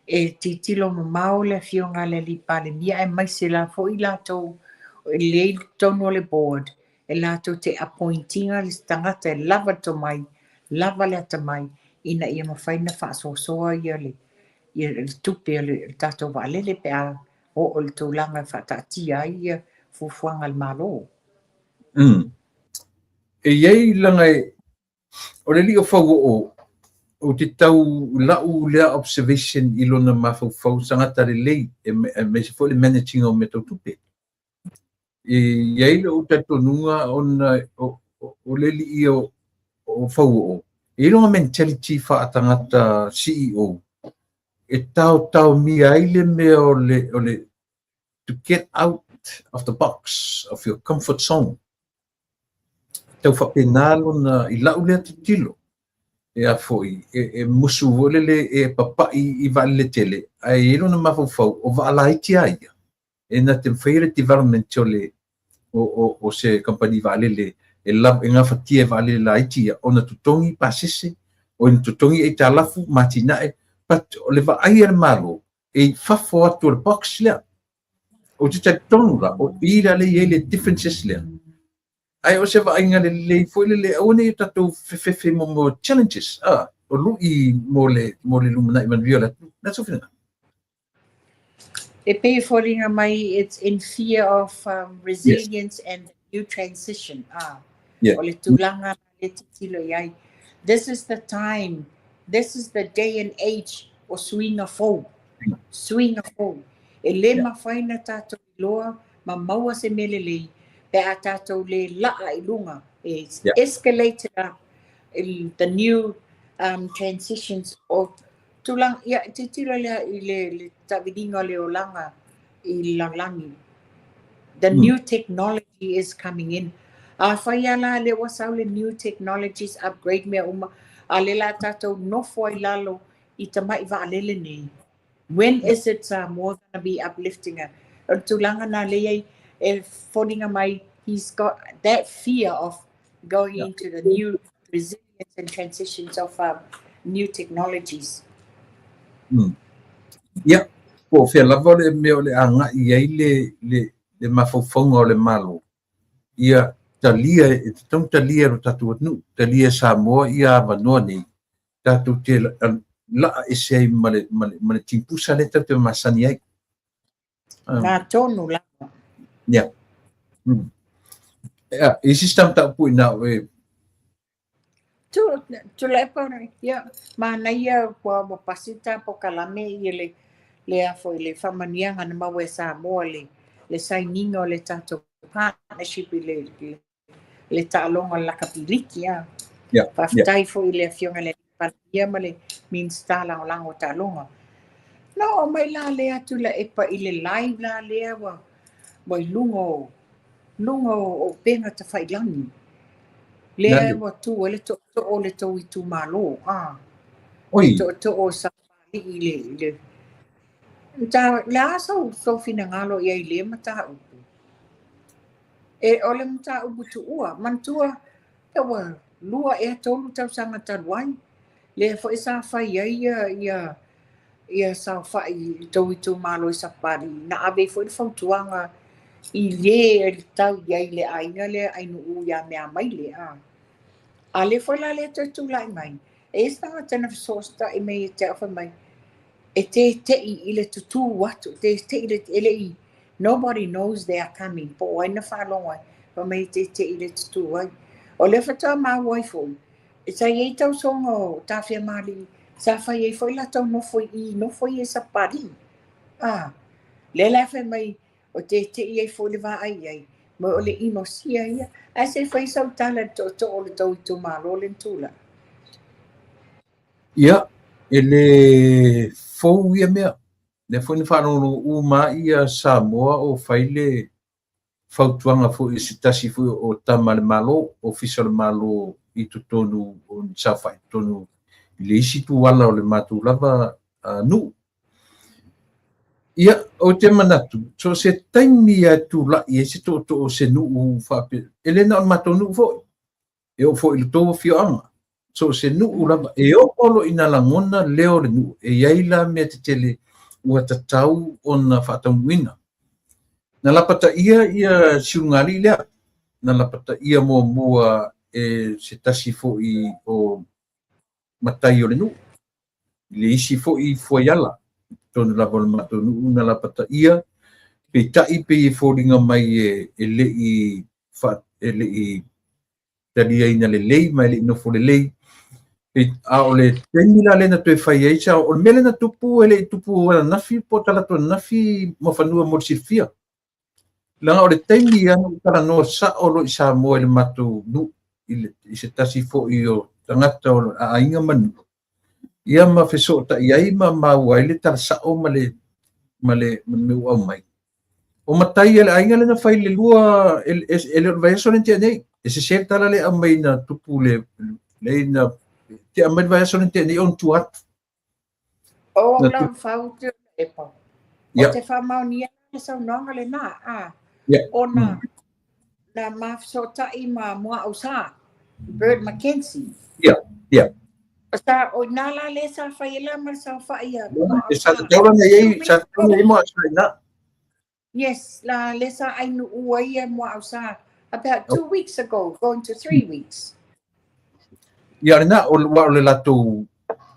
e tilotilo mamao le Afioga a le Alii Palemia aemaise la foi latou lea i totonu o le board e latou te appoint ina le tagata e lava le tomai, lava le atamai ina ia mafai ona faasoasoa ia le tupe o le tatou vaalele pe a oo i le tulaga e faataatia ai ia fuafuaga a le Malo. E i ai laga o le alii o Fauo'o, ou te tau la'u lea observation i lona mafaufau tagata lelei aemaise foi le managing o mea tau tupe. E i ai lou talitonuga ona o le alii o Fauo'o, e i ai lona mentality faatagata CEO e taotaomia ai le mea o le to get out of the box of your comfort zone. Tau faapena lona i la'u lea tilotilo. E a foi e musu foi lele e papa'i i vaalele tele, ae i ai lona mafaufau o vaa laiti a ia e na te mafai le development o le o se kamupani vaalele e gafatia e vaalele laiti ia ona totogi pasese o ina totogi aitalafu ma atinae, but o le vaai a le Malo. E i fafo atu o le box lea. Ou te talitonu la, o i la lea e i ai le differences lea. Ae o se vaaiga lelei foi lele, aua ne i o tatou fefefe mo mo challenges, a, o lui mo le, mo le lumanai manuia o le atunuu. Na sou finagalo. E pei e foliga mai it's in fear of resilience and new transition. Ah, o le tulaga le tilotilo i ai. This is the time, this is the day and age o suiga fou. Suiga fou. E le mafai ona tatou iloa ma maua se mea lelei pe a tatou le laa i luga. It's escalated up the new transitions o Tulaga, ia, tilotilo lea i le, le taaviliga o le olaga i le lalolagi. The new technology is coming in. Afai lava la lea ua sau le new technologies upgrade mea uma, a lea la tatou nofo ai lalo i tamai vaalele nei. When is it Samoa gonna be uplifting a? O le tulaga na lea i ai, e foliga mai, he's got that fear of going into the new resilience and transitions of new technologies. Ia, po o fea lava le mea o le agai i ai le, le, le mafaufauga o le Malo, ia talia, e tatau ona talia e lo tatou atunuu, talia e Samoa ia avanoa nei, tatou te laa ese ai ma le, ma le, ma le tipusa lea tatou te masani ai. Na tonu lava. Ia. Ia, i system mataupu i na oe. Tu, Tuilaepa, ia, manaia ua ua pasi ta polokalame ia le le a foi le faamanuiaga na maua e Samoa le le sainiga o le tatou partnership i le le le taaloga o le lakapi liki a. Faafetai foi i le Afioga i le Palemia ma le Minisita Lagolago o Taaloga. Na oo mai la lea Tuilaepa i le live la lea ua ua i luga o luga o upega tafailagi. Lea ua tu ai le tootoo o le tou itumalo. A. Le tootoo o Sapapalii i le, i le Ta, le a sou, sou finagalo i ai i lea mataupu? E, o le mataupu tuua, manatua, pe ua 2 ea 3 tausaga talu ai, lea foi sa fai ai ia, ia, ia saofai i tou itumalo i Sapapalii, na ave ai foi le fautuaga i le e tau i ai le aiga lea Ainuu ia Meamaile. A, a lea foi la lea toe tulai mai, e i ai se tagata na fesootai mai ia te au fai mai, e tete'i i le tutū atu, tete'i le, e le i, nobody knows they are coming, po o ai na faalogo ai, fai mai e tete'i i le tutū ai. O lea faatoa maua ai foi, sa i ai tausoga o Tafiamālii, sa fai ai foi latou nofo i i, nofo ia i Sapapalii. A, lea la e fai mai, o tete'i ai foi le vaai i ai, ma o le inosia ia. Ae se i fai sau tala i le tootoo o le tou itumalo lea na tulai. Ia, e le fou ia mea. Lea foi na faalogologo uma ia Samoa o fai le fautuaga foi i se tasi foi o tama a le Malo, Ofisa o le Malo i totonu o ni saofai i totonu i le isi tuala o le matou lava nuu. Ia, ou te manatu, so o se taimi lava e tulai ai se tootoo o se nuu faapea, e le na o le matou nuu foi, e oo foi i le tou afioaga, so o se nuu lava, e oo loa ina lagona leo o le nuu, e i ai la mea tetele ua tatau ona faataunuuina. Na lapataia ia Siunugalii lea, na lapataia muamua e se tasi foi o matai o le nuu, i le isi foi fuaiala, i totonu lava o le matou nuu na lapataia, peitai pei e foliga mai e le i e le i taliaina lelei ma e le i nofo lelei. A o le taimi la lea na toe fai ai sa, o le mea lea na tupu e le i tupu ananafi po o talaatu ananafi Muafanua mo le silafia. Leaga o le taimi ia na ou talanoa sao loa i Samoa i le matou nuu i, le, i se tasi foi o tagata o le aiga ma nuu, ia ma fesootai ai ma maua ai le tala sao ma le, ma le, ma le mea ua aumai. O matai a le aiga lea na fai le lua, e, e, e le o le vaiaso lea na tea nei. E sese le tala lea aumai na tupu le, le na tea mai le vaiaso lea na tea nei ona tua atu. O au la fau te epa. O te faamaonia le saunoaga lenā, a, ona na ma fesootai ma Muaausa, Bert McKenzie. Ia, ia. Sa, o ina la lea sa fai ai la ma le saofai a E sa tatau la ona i ai, sa tatau ona i ai Muaausa i ina. Yes, la lea sa ai nuu ai ia Muaausa about 2 weeks ago, going to 3 weeks. Ia lena, o ua o le latou,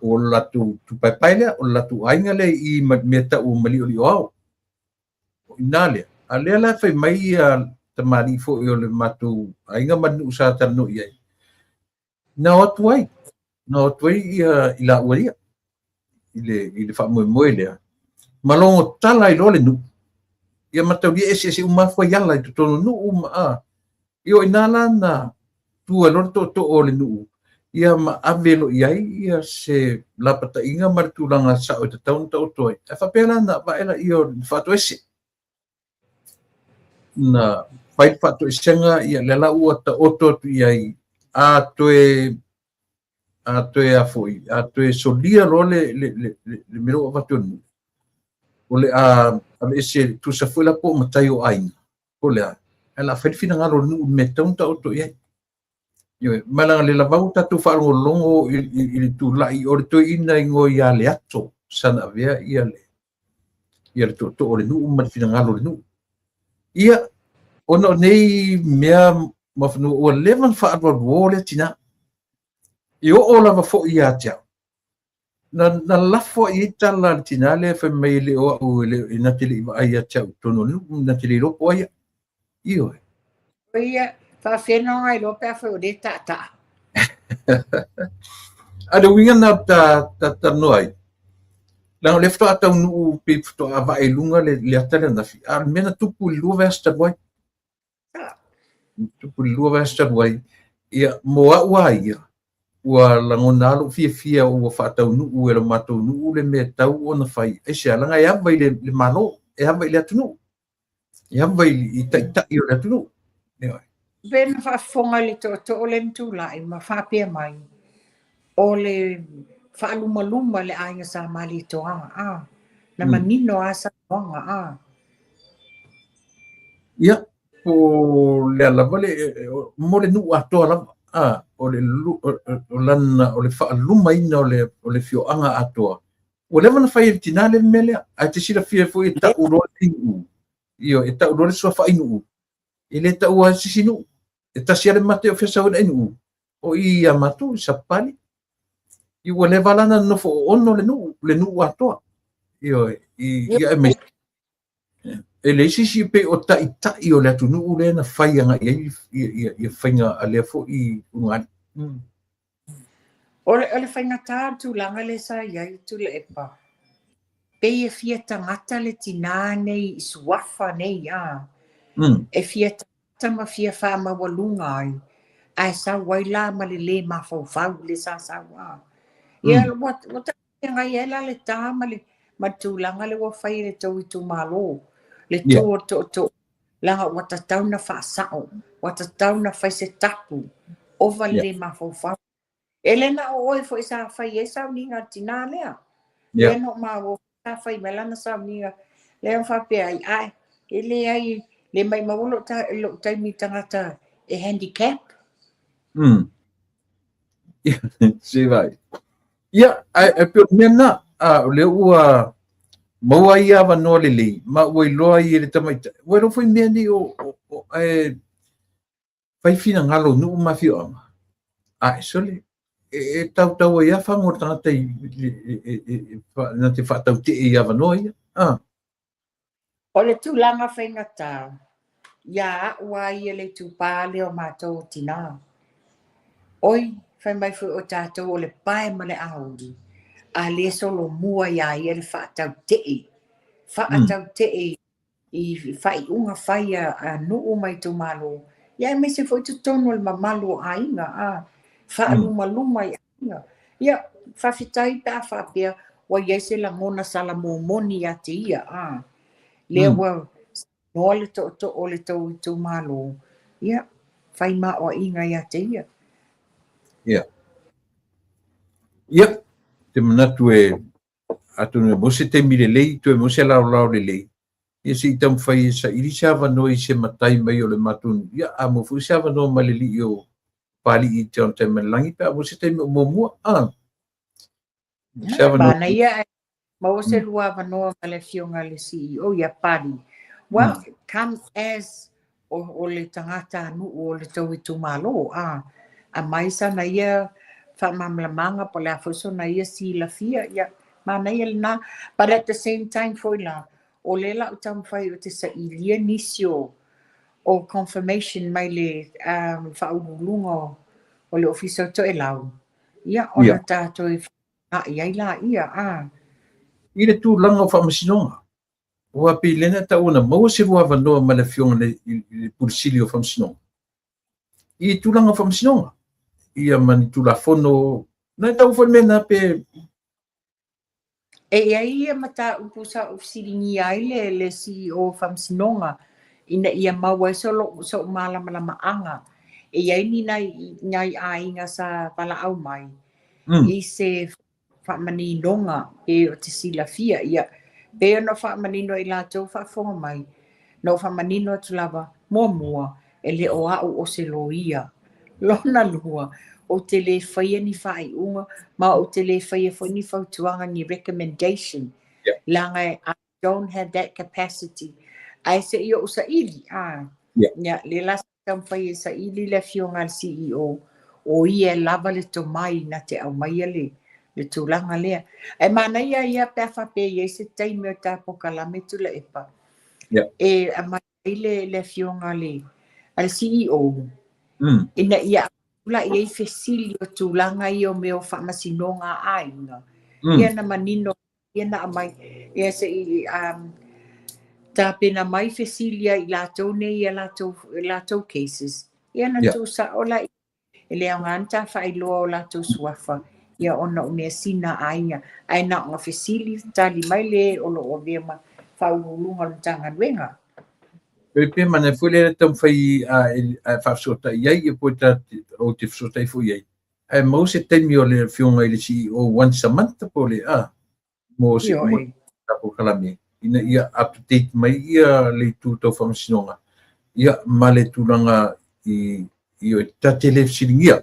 o le latou tupaepae lea, o le latou aiga lea i mea tau o Maliolioao. O ina lea. A lea la fai mai ia tamalii foi o le matou aiga ma le nuu sa talanoa i ai. Na o atu ai, na o atu ai ia i laua ia i le faamoemoe lea. Ma logo tala ai loa le nuu. Ia mataulia eseese uma fuaiala i totonu o nuu ma a. Ia o ina la na tu ai loa le tootoo o le nuu, ia ma ave loa i ai ia se lapataiga ma le tulaga sao e tatau ona taoto ai. Ae faapea la na vae laia o le faatoese. Na fai le faatoesega, ia lea la ua taoto atu i ai, a toe a foi, a toe solia loa le mea ua avatu e le nuu. O le a aveese tusa foi la po o matai o aiga, po o le a, ae o le a fai le finagalo o le nuu i le mea e tatau ona taoto i ai. Ioe, ma leaga le lavau o tatou faalogologo i le tulai o le toeaina igoa ia Leato sana avea ia le tootoo o le nuu ma le finagalo o le nuu. Ia, ona o nei mea ma fanua ua leva ona faaalualuo lea tinā. E oo lava foi ia te au. Na lafo ai ai tala a le tinā lea fai mai e le o au e, le, e na te le i vaai ia te au i totonu o le nuu, na te le iloa po o ai au. Ioe. O ia, faafenoga ai loa pe afai o lea taataa. A le uiga na ta talanoa ai, leaga o lea faatoa taunuu pe faatoa vae i luga le ata lea ananafi, a o le mea na tupu i le 2 vaiaso talu ai. Tupu i le 2 vaiaso talu ai, ia, mo au a ia, ua lagona lava lou fiafia ua faataunuu e lo matou nuu le mea e tau ona fai. Aisea? Leaga e ava i le Malo, e ava i le atunuu, e ava i taitai o le atunuu. Ioe. Pe na faafofoga i le tootoo le na tulai ma faapea mai, o le faalumaluma le aiga sa Malietoa, a, na manino a saunoaga, a. Ia, po lea lava le, mo le nuu atoa lava, a, o le, o lana, o le faalumaina o le afioaga atoa. Ua leva ona fai e le tinā le mea lea, ae te silafia foi e tau loa le nuu, ioe, e tau loa le suafa nuu, e le taua ai se isi nuu. E tasi lava le mate o fia sau ai nuu, o i ia matou i Sapapalii. I ua leva la na nofo ono le nuu atoa. Ioe, i ia e mai e leai se isi pe o taitai o le atunuu lea na fai agai ai ia faiga a lea foi ulugalii. O le faigata o le tulaga lea sa i ai Tuilaepa, pei e fia tagata le tinā nei i suafa nei, a. E fia tagata ma fia faamaualuga ai, ae sau ai la ma le lē mafaufau le sa sau, a. Ia ua talafeagai ai la le tā ma le tulaga lea ua fai e le tou itumalo, le tu o le tootoo, leaga ua tatau na faasao, ua tatau na fai se tapu, ova le lē mafaufau. E le na o oe foi sa fai ai sauniga a le tinā lea. Lea na ou maua sa fai mai lana sauniga, lea na faapea ai, ae, e leai, le maumau lou taimi tagata e handicap. Se vai. Ia, ae pei o le mea lena, a, o lea ua maua ai avanoa lelei, ma ua iloa ai e le tamaitai. Ua iloa foi mea nei o ae fai finagalo o nuu ma afioaga. Ae sole, e tautau ai lava fagu o le tagata i na te faatautee i avanoa ia. Ah. O le tulaga faigata, ia au a ia le itupa lea o matou o tinā. Oi, fai mai foi o tatou o le pae ma le auli, a le solomua ia ia le faatautee. Faatautee i faaiuga fai a nuu ma itumalo, ia aemaise foi totonu o le mamalu o aiga, a, faalumaluma i aiga. Ia, faafetai pe a faapea ua i ai se lagona salamomoni ia te ia, a. Lea ua noa le tootoo o le tou itumalo, ia, fai maoaiga ia te ia. Ia. Ia, te manatu e atonu e maua se taimi lelei, toe maua se laolao lelei, ia se i taumafai e saili se avanoa i se matai mai o le matou nuu. Ia, a maua foi se avanoa mai le alii o Papalii i John Taimanilangi pe a maua se taimi o muamua. Ah. Se avanoa. Manaia ae maua se lua avanoa ma le afioga i le CEO ia Pali. Well, come as o le tagata nuu o le tou itumalo, a aumai sana ia faamalamalamaga po o le a foi sona ia silafia, ia manaia lena. But at the same time foi la, o lea la ou taumafai ou te sailia nisi o confirmation mai le faauluuluga o le Ofisa o Toelau, ia ona tatou fetuunai ai laia. I le tulaga o faamasinoga, ua pei lea na taua na maua se lua avanoa ma le afioga i le Pule Sili o Faamasinoga. I tulaga o faamasinoga, ia ma ni tulafono, na taua foi le mea na pe. E i ai ia mataupu sa ou fesiligia ai le CEO o Faamasinoga ina ia maua ai so'u malamalamaaga. E i ai ni nai aiga sa valaau mai i se faamaninoga pe o te silafia. Ia, pe ona faamanino i latou faafofoga mai, na ou faamanino atu lava, muamua, e le o au o se loia. Lona lua, ou te le faia ni faaiuga, ma ou te le faia foi ni fautuaga, ni recommendation. Leaga I don't have that capacity. Ae se i ou saili, ia, le la sa taumafai e saili le afioga a le CEO, o ia e lava le tomai na te aumaia le tulaga lea. Ae manaia ia pe a faapea e i ai se taimi o ta polokalame Tuilaepa, e aumai ai le afioga a le CEO, ina ia tulai ai fesili o tulaga ia o mea o faamasinoga a aiga. Ia na manino, ia na aumai, ia se i tapena mai fesili ai latou nei ia latou cases. Ia na tuusao la e le aoga na ta faailoa o latou suafa, ia ona o mea sina aiga. Ae na ona fesili, tali mai le o loo avea ma faauluuluga o le Matagaluega. Pe pe mana foi le taumafai a faafesootai ai, ia po o te fesootai foi ai. Ae maua se taimi o le afioga i le CEO once a month po le mo se polokalame ina ia up to date mai ia le itu tau faamasinoga, ia ma le tulaga i o ta te le fesiligia.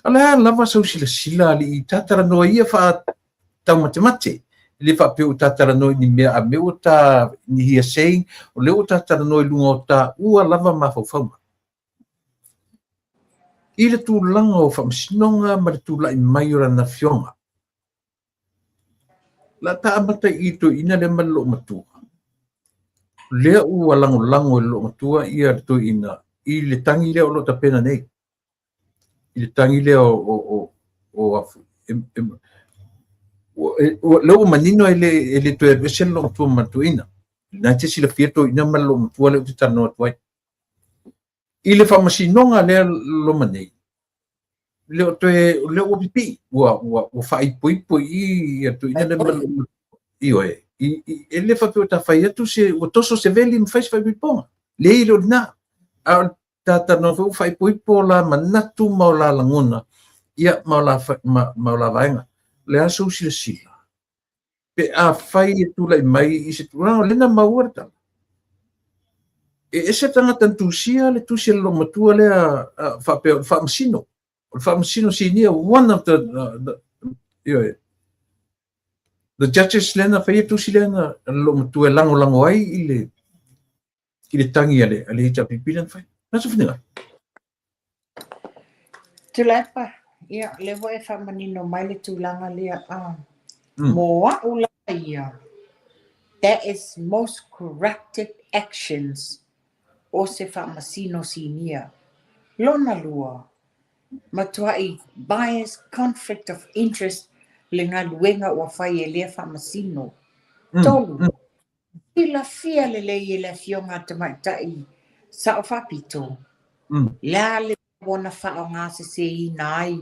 A le a lava sau silasila alii tatalanoa ia faataumatemate. Le faapea o tatalanoa i ni mea a mea ua ta ni hearsay, o lea ua tatalanoa i luga o ta ua lava mafaufauga. I le tulaga o faamasinoga ma le tulai mai o lana afioga. La ta amata i toeaina lea ma le loomatua. Lea ua lagolago e le loomatua ia le toeaina i le tagi lea o lo o tapena nei. I le tagi lea o lea ua manino e le toe alu ese le loomatua ma le toeaina. Na te silafia toeaina ma le loomatua lea ou te talanoa atu ai. I le faamasinoga lea loma nei, lea o toe, lea ua pipii, ua faaipoipo i ia toeaina lea ma le loomatua. Ioe, e le faapea ua ta fai atu se, ua toso se veli ma fai se faaipoipoga. Leai le o lena. A o talanoa foi ua faaipoipo la manatu ma o la lagona, ia ma o la vaega. Le a sou silasila. Pe a fai e tulai mai i se tulaga, o lena maua le tala. E ese tagata na tusia le tusi a le loomatua lea faapea o le faamasino. O le faamasino sinia, one of the the judges lea na faia tusi lea na le loomatua e lagolago ai i le tagi a le HRPP lea na fai. Na se finagalo. Tuilaepa, ia, lea ua e faamanino mai le tulaga lea. Mo au la ia, that is most corrupted actions o se faamasino sinia. Lona lua, matuai bias conflict of interest le galuega ua fai e lea faamasino. Tolu, silafia lelei e le afioga a tamaitai sao faapito. Le a le ua faaaogaseseina ai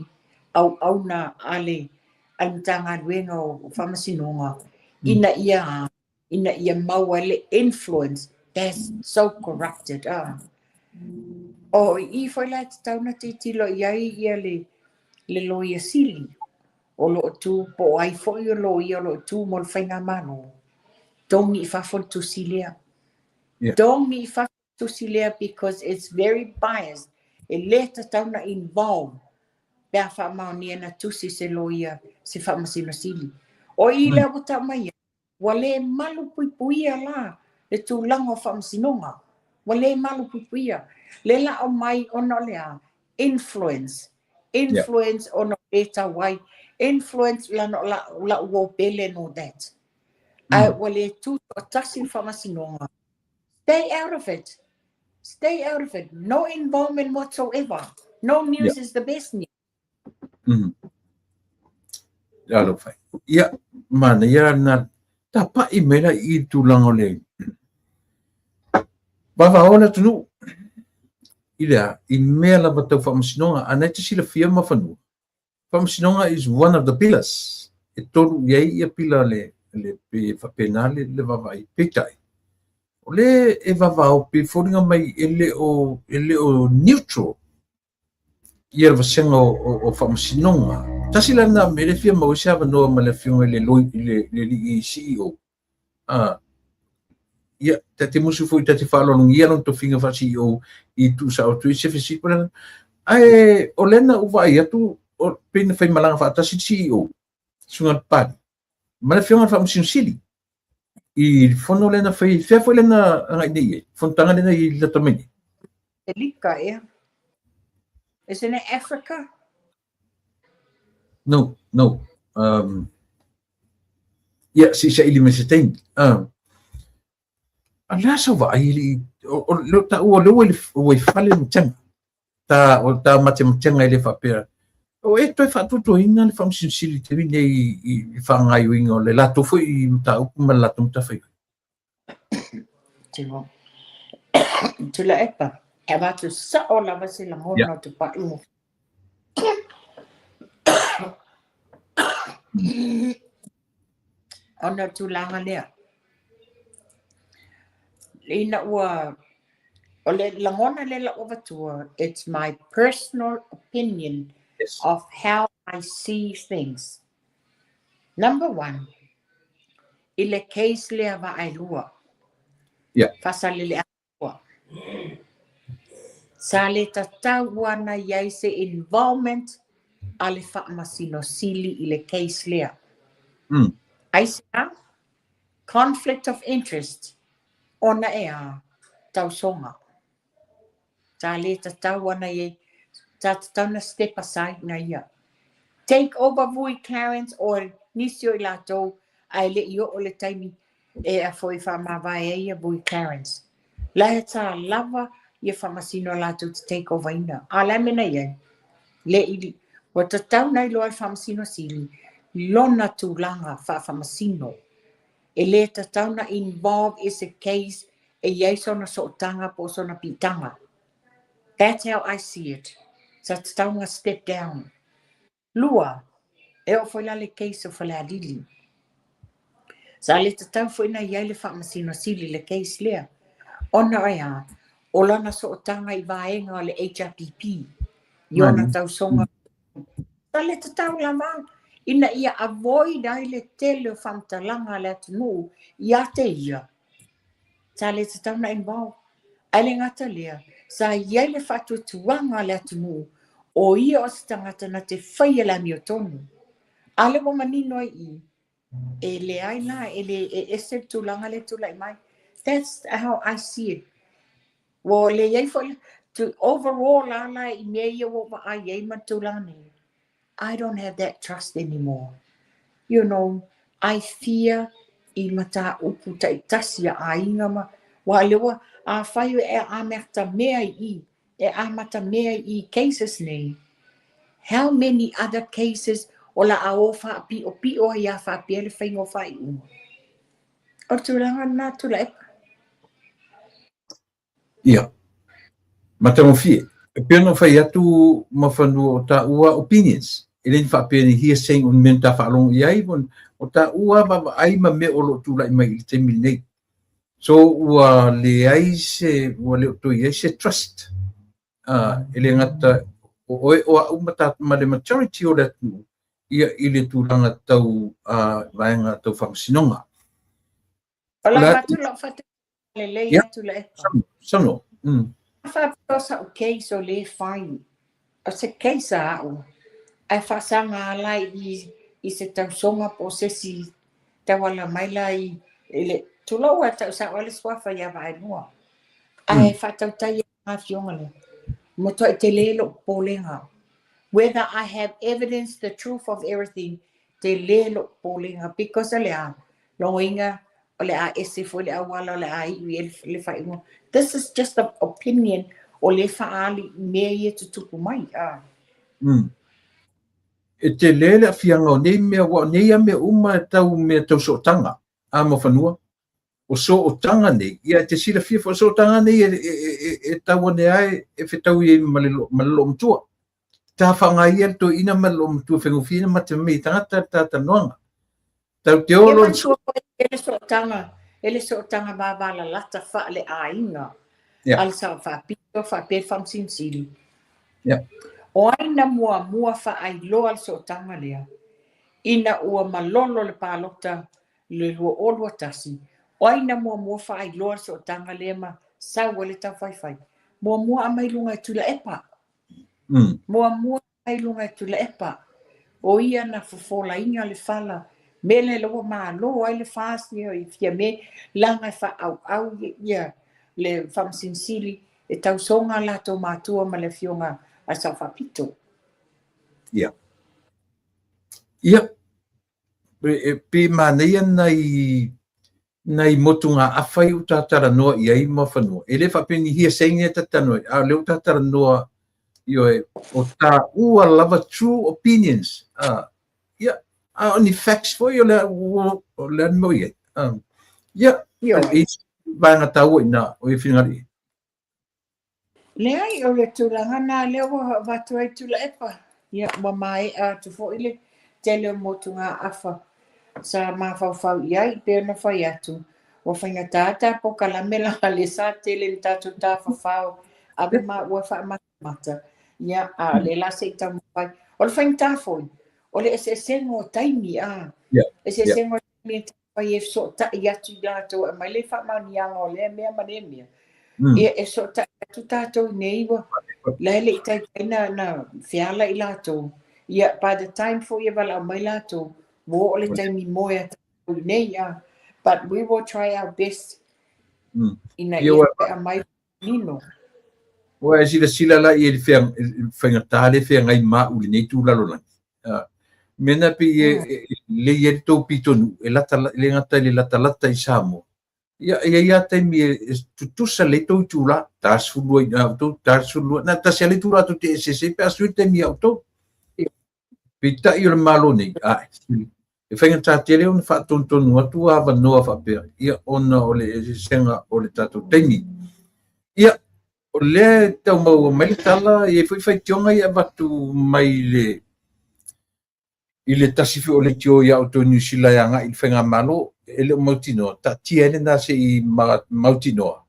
auauna a le Matagaluega o Faamasinoga ina ia maua le influence. That's so corrupted. O i foi la e tatau na tilotilo i ai ia le loia sili o loo tu po o ai foi o loia o loo tu mo le faigamalo. Togi i fafo le tusi lea. Togi i fafo le tusi lea because it's very biased. E le tatau na involve pe a faamaonia na tusi se loia se faamasino sili. O i lea ua tau mai ai, ua le malu puipuia la le tulaga o faamasinoga. Ua le malu puipuia. Le la aumai ona o le a? Influence. Influence ona o le tau ai. Influence lana o la'u uo pele and all that. Ae ua le tutoatasi le faamasinoga. Stay out of it. Stay out of it. No involvement whatsoever. No news is the best news. Alofa. Ia, manaia na tapa'i mai la i le tulaga o le vavao o le atunuu i le a, i mea lava tau faamasinoga, a na e te silafia Mafanua, faamasinoga is one of the pillars, e tolu i ai ia pila le, le pe faapena le, le vaavaai. Peitai, o le e vavao pe foliga mai e le o neutral ia le vasega o faamasinoga. Tasi la lena mea lea e fia maua ai se avanoa ma le afioga i le loi, i le, le alii CEO. Ah, ia, ta te musu foi ta te faaaloalogia lona tofiga faa-CEO i tuusao atu ai se fesili po o le a. Ae o lea na ou vaai atu, o, pei na faimalaga faatasi le CEO, Susuga Papalii, ma le afioga i le Faamasino Sili i le fono lea na fai, fea foi lea na agai nei i ai, fonotaga lea na i lata mai nei. Elika, ea. Isn't it Africa? No, no. Ia, se i saili mai se taimi. A le a sau vaai e le i, o, o, o taua o lea ua i le, ua i fale le matega. Ta, o ta matematega e le faapea. O e toe faatuatuaina le Faamasino Sili i le taimi nei i, i faagaoioiga o le latou foi mataupu ma le latou matafaioi. Tino. Tuilaepa, e avatu sao lava se lagona o Tupai. Ona o le tulaga lea. Ina ua, o le lagona lea lau avatua, it's my personal opinion of how I see things. Number one, i le case lea Vaaelua, Faasaleleaga lua, sa le tatau ana i ai se involvement a le Faamasino Sili i le case lea. Aisea? Conflict of interest, ona e a? Tausoga. Sa le tatau ana i ai, sa tatau na step aside na ia. Take over Vui Clarence or nisi o i latou ae le i oo le taimi e a foi faamavae ai ia Vui Clarence. La e sa lava ia faamasino latou te take over ina. A o le a mea na i ai? Le i, ua tatau na iloa e le Faamasino Sili lona tulaga faafaamasino. E le tatau na involve i se case e i ai sona sootaga po o sona piitaga. That's how I see it. Sa tatau na step down. Lua, e oo foi la le case o Falealili. Sa le tatau foi na i ai le Faamasino Sili i le case lea. Ona o e a? O lana sootaga i vaega o le HRPP, i ona tausoga. Sa le tatau lava ina ia avoid ai le tele o faamatalaga a le atunuu ia te ia. Sa le tatau na involve. Ae le gata lea, sa i ai le faatuatuaga a le atunuu o ia o se tagata na te faia le amiotonu. A lea ua manino ai i i, e leai la, e le e ese le tulaga lea e tulai mai. That's how I see it. Ua le i ai foi, to overall la la i mea ia ua ou vaai ai ma le tulaga nei, I don't have that trust anymore. You know, I fear i mataupu taitasi a aiga ma, aua o lea ua, afai e amata mea i i, e amata mea i i cases nei, how many other cases o le a o faapiopio ai a faapea le faiga o faaiuga? O le tulaga lena Tuilaepa. Ia. Matagofie. E pei ona ou fai atu Mafanua o taua opinions. E le ni faapea ni hearsay o ni mea na ta faalogo i ai, o taua vaavaai ma mea o lo o tulai mai i le taimi lenei. So ua leai se, ua le o toe i ai se trust. E le gata o oe o au ma, ta, ma le majority o le atunuu ia i le tulaga tau vaega tau faamasinoga. O la atu lau faataitaiga lelei atu Tuilaepa. Saunoa. Faapea o sa'u case o lē fai, o se case a a'u, ae faasaga lava i i se tausoga po o se isi tauala mai la i le tulou a tau sao ai le suafa ia Vaaelua. Ae faatautai ai afioga lea. Matuai tele lou popolega. Whether I have evidence, the truth of everything, tele lou popolega because o le a? Logoina o le a ese foi le auala o le a iu i ai le faaiuga. This is just an opinion o lea e faaali i mea ia e tutupu mai. Ah. E tele le afiaga o nei mea, ua o nei a mea uma e tau mea tau sootaga a Muafanua. O sootaga nei, ia e te silafia foi, o sootaga nei e tau ane ai e fetaui ai ma le loomatua. Ta faaaoga ia le toeaina ma le loomatua faigofie na mate mai i tagata le talanoaga. Tau te olo. Ia manatua foi e le sootaga, e le sootaga vavalalata faale-aiga. A le Sao Faapito faapea le Faamasino Sili. O ai na muamua faailoa le sootaga lea? Ina ua malolo le palota le 2021, o ai na muamua faailoa le sootaga lea ma sau ai le taufaifai? Muamua aumai luga e Tuilaepa. Muamua aumai luga e Tuilaepa. O ia na fofolaina le fala, mea lea la ua malo ai le FAST i Fiame, leaga e faaauau ia le Faamasino Sili e tausoga latou matua ma le afioga a Sao Faapito. Ia. Ia. E pei manaia nai nai motugaafa ia ua ta talanoa i ai Muafanua. E le faapea ni hearsay e ta talanoa ai, a o lea ua ta talanoa, ioe, o taua lava true opinions. Ia, a o ni facts foi o le o le a le mea o i ai. Ia, e vaega taua i ina o e finagalo i ai. Leai, o le tulaga lena lea ua avatu ai Tuilaepa. Ia, ua maea atu foi le tele o motugaafa sa mafaufau i ai, pei ona fai atu, ua faigata ta polokalame la lea sa tele ina tatou tafafao ave maua faamatamata, ia, a o lea la se i taumafai. O le faigata foi, o le eseesega o taimi, a, eseesega o taimi e fai e fesootai atu i latou e aumai le faamaoniaga o lea mea ma lea mea. Ia e fesootai atu tatou i nei ua la e le i taitai na, na feala i latou. Ia by the time foi e valaau mai latou, ua oo le taimi moe a tatou i nei. But we will try our best ina ia aumai nino. Ua e silasila la i le faigata le feagai ma au i lenei itu lalolagi. Mea na pei e lelei ai le tou pitonuu e lata, le gata i le latalata i Samoa. Ia, e i ai lava taimi e tutusa lelei tou itula, ta 12 i a outou, ta 12, na tasi lava le itula tou te eseese ai pe a sui le taimi ia outou. Peitai o le Malo nei, e faigata tele ona faatonutonu atu avanoa faapea, ia, ona o le eseesega o le tatou taimi. Ia, o lea e tau maua mai le tala, e i ai foi faitioga ia e avatu mai i le tasi foi o leitio ia outou i Niu Sila e agai i le faigamalo, e le o mautinoa, taatia ai lena se i mautinoa,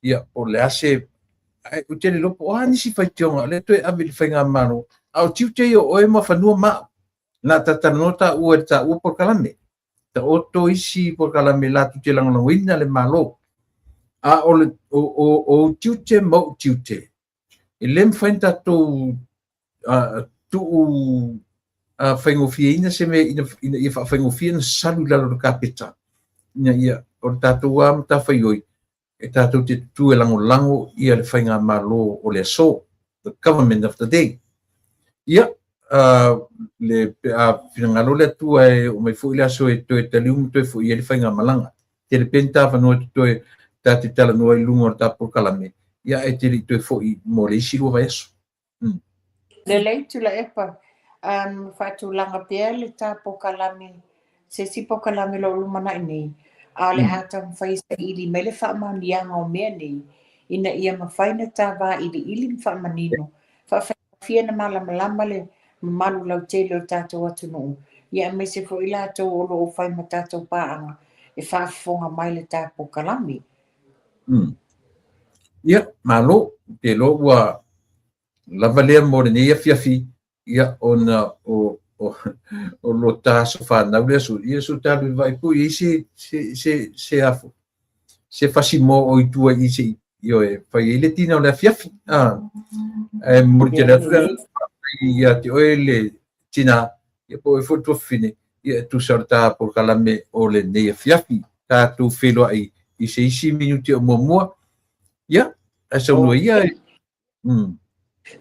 ia, po o le a se, ae ou te le iloa po o a nisi faitioga o lea e toe ave i le faigamalo, a o tiute ia o oe Muafanua ma au, na ta talanoa taua i le taua polokalame, taoto isi polokalame latou te lagolagoina le Malo, a o le o ou tiute ma ou tiute, e le mafai ona tatou tuu faigofieina se mea ina ia faafaigofie ona salu i lalo o le kapeta, ina ia o le tatou lava matafaioi e tatou te tutū e lagolago ia le faigamalo o le aso, the government of the day. Ia, le pe a finagalo le Atua e oo mai foi le aso e toe taliu ma toe foi ai le faigamalaga. Tele pea ni tāwhanoa te toe tā te talanoa i lunga o le tā polokalame, ia ae te le i toe foi mo le isi lua vaiaso. Lelei Tuilaepa, faatulaga pea le ta polokalame, se isi polokalame o lo o lumanai nei, a o le a taumafai e saili mai le faamaoniaga o mea nei, ina ia mafai ona ta vailiili ma faamanino, faafaigofie ona malamalama le mamalu lautele o le tatou atunuu, ia aemaise foi latou o lo o fai ma tatou paaga e faafofoga mai le ta polokalame. Ia, malo, ou te iloa ua lava lea mo lenei afiafi, ia, ona o, o, o lo ta aso fanau le aso, ia, so ta alu e vaai po o i ai se, se, se, se afo, se fasimoa o i tua i se i, ioe, fai ai le tina o le afiafi. Ae momoli tele atu le agaga faafetai ia te oe le tina. Ia po o oe foi le tuafafine, ia e tusa o le ta polokalame o lenei afiafi. Tatou feiloai i se isi minute o muamua. Ia, ae saunoa ia.